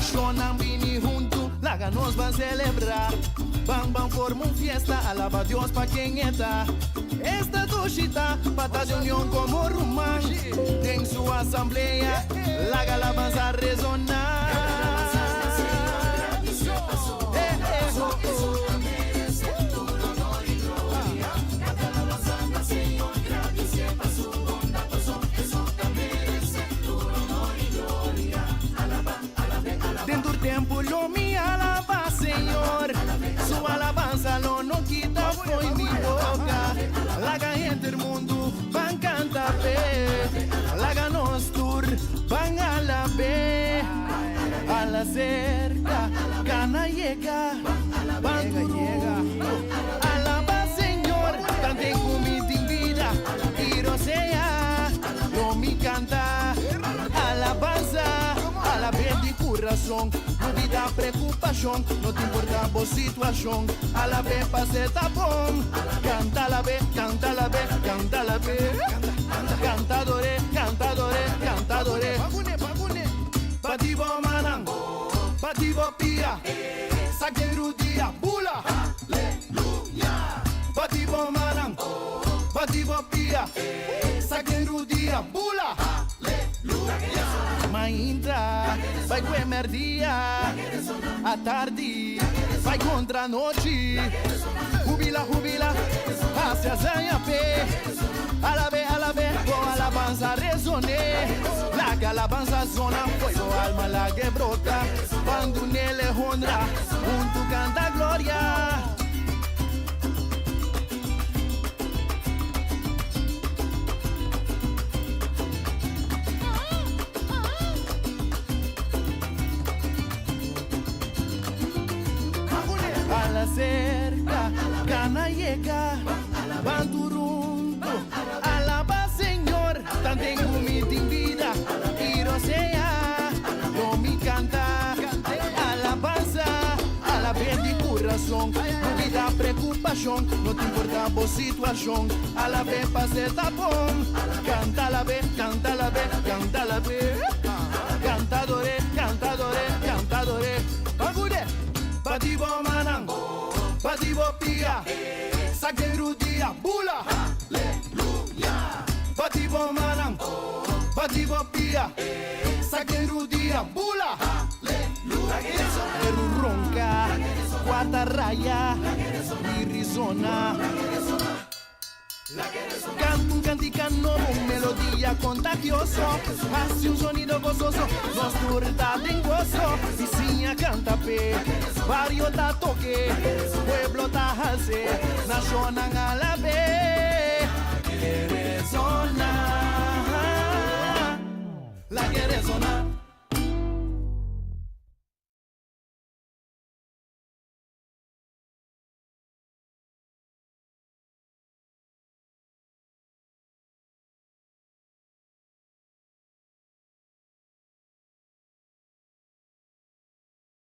Shonnan bini huntu, laga nos ban selebrá. Ban ban forma un fiesta, alaba Dios pa ken e ta. Esta dushi ta pa ta di union komo ruman. Den su asamblea, laga alabansa resoná. Den tur tempu lo mi alabá Señor, Su alabansa lo no kita fo'i mi boka. Laga henter mundu ban kanta p'e, laga nos tur ban alab'é. Ala serka, kana yega, ban tur huntu alabá Señor. Tanten ku mi tin bida i rosea, lo mi kanta alabansa. Alab'é di kurason, lubida prekupashon, no ta importá bo situashon. Alab'é pas'é ta bon. Kanta alab'é, kanta alab'é, kanta alab'é. Kanta ador'é, kanta ador'é, kanta ador'é. Bati bo mannan, bati bo pia, sake rudia, bula! Bati bo mannan, bati bo pia, sake rudia, bula! Mainta, bai ku e merdia, atardi, bai kontra anochi. Hubila, hubila, hasi hazaña p'e. Alab'é, alab'é, bo alabansa resoné. Laga alabansa zona, fo'i bo alma lag'é brota. Ban dun'é honra, huntu kanta gloria. Ala serka, kana yega, ban tur huntu alaba Señor. Tanten ku mi tin bida i rosea, lo mi kanta alabansa. Alab'é di kurason, lubida prekupashon, no ta importá bo situashon. Alab'é pas'é ta bon. Kanta alab'é, kanta alab'é, kanta alab'é. Kanta ador'é, kanta ador'é, kanta ador'é. Bagud'é, bati bo mannan, bati bo pia, sake rudia, bula! Bati bo mannan, bati bo pia, sake rudia, bula! Eru ronka, kuarta raya. Zona. Kanta un kantika nobo, un melodia kontagioso. Hasi un sonido gososo, nos tur ta den goso. Bisiña kanta p'e, bario ta tok'é, pueblo ta hals'é, nashonnan alab'é. Lag'é resona, lag'é resona.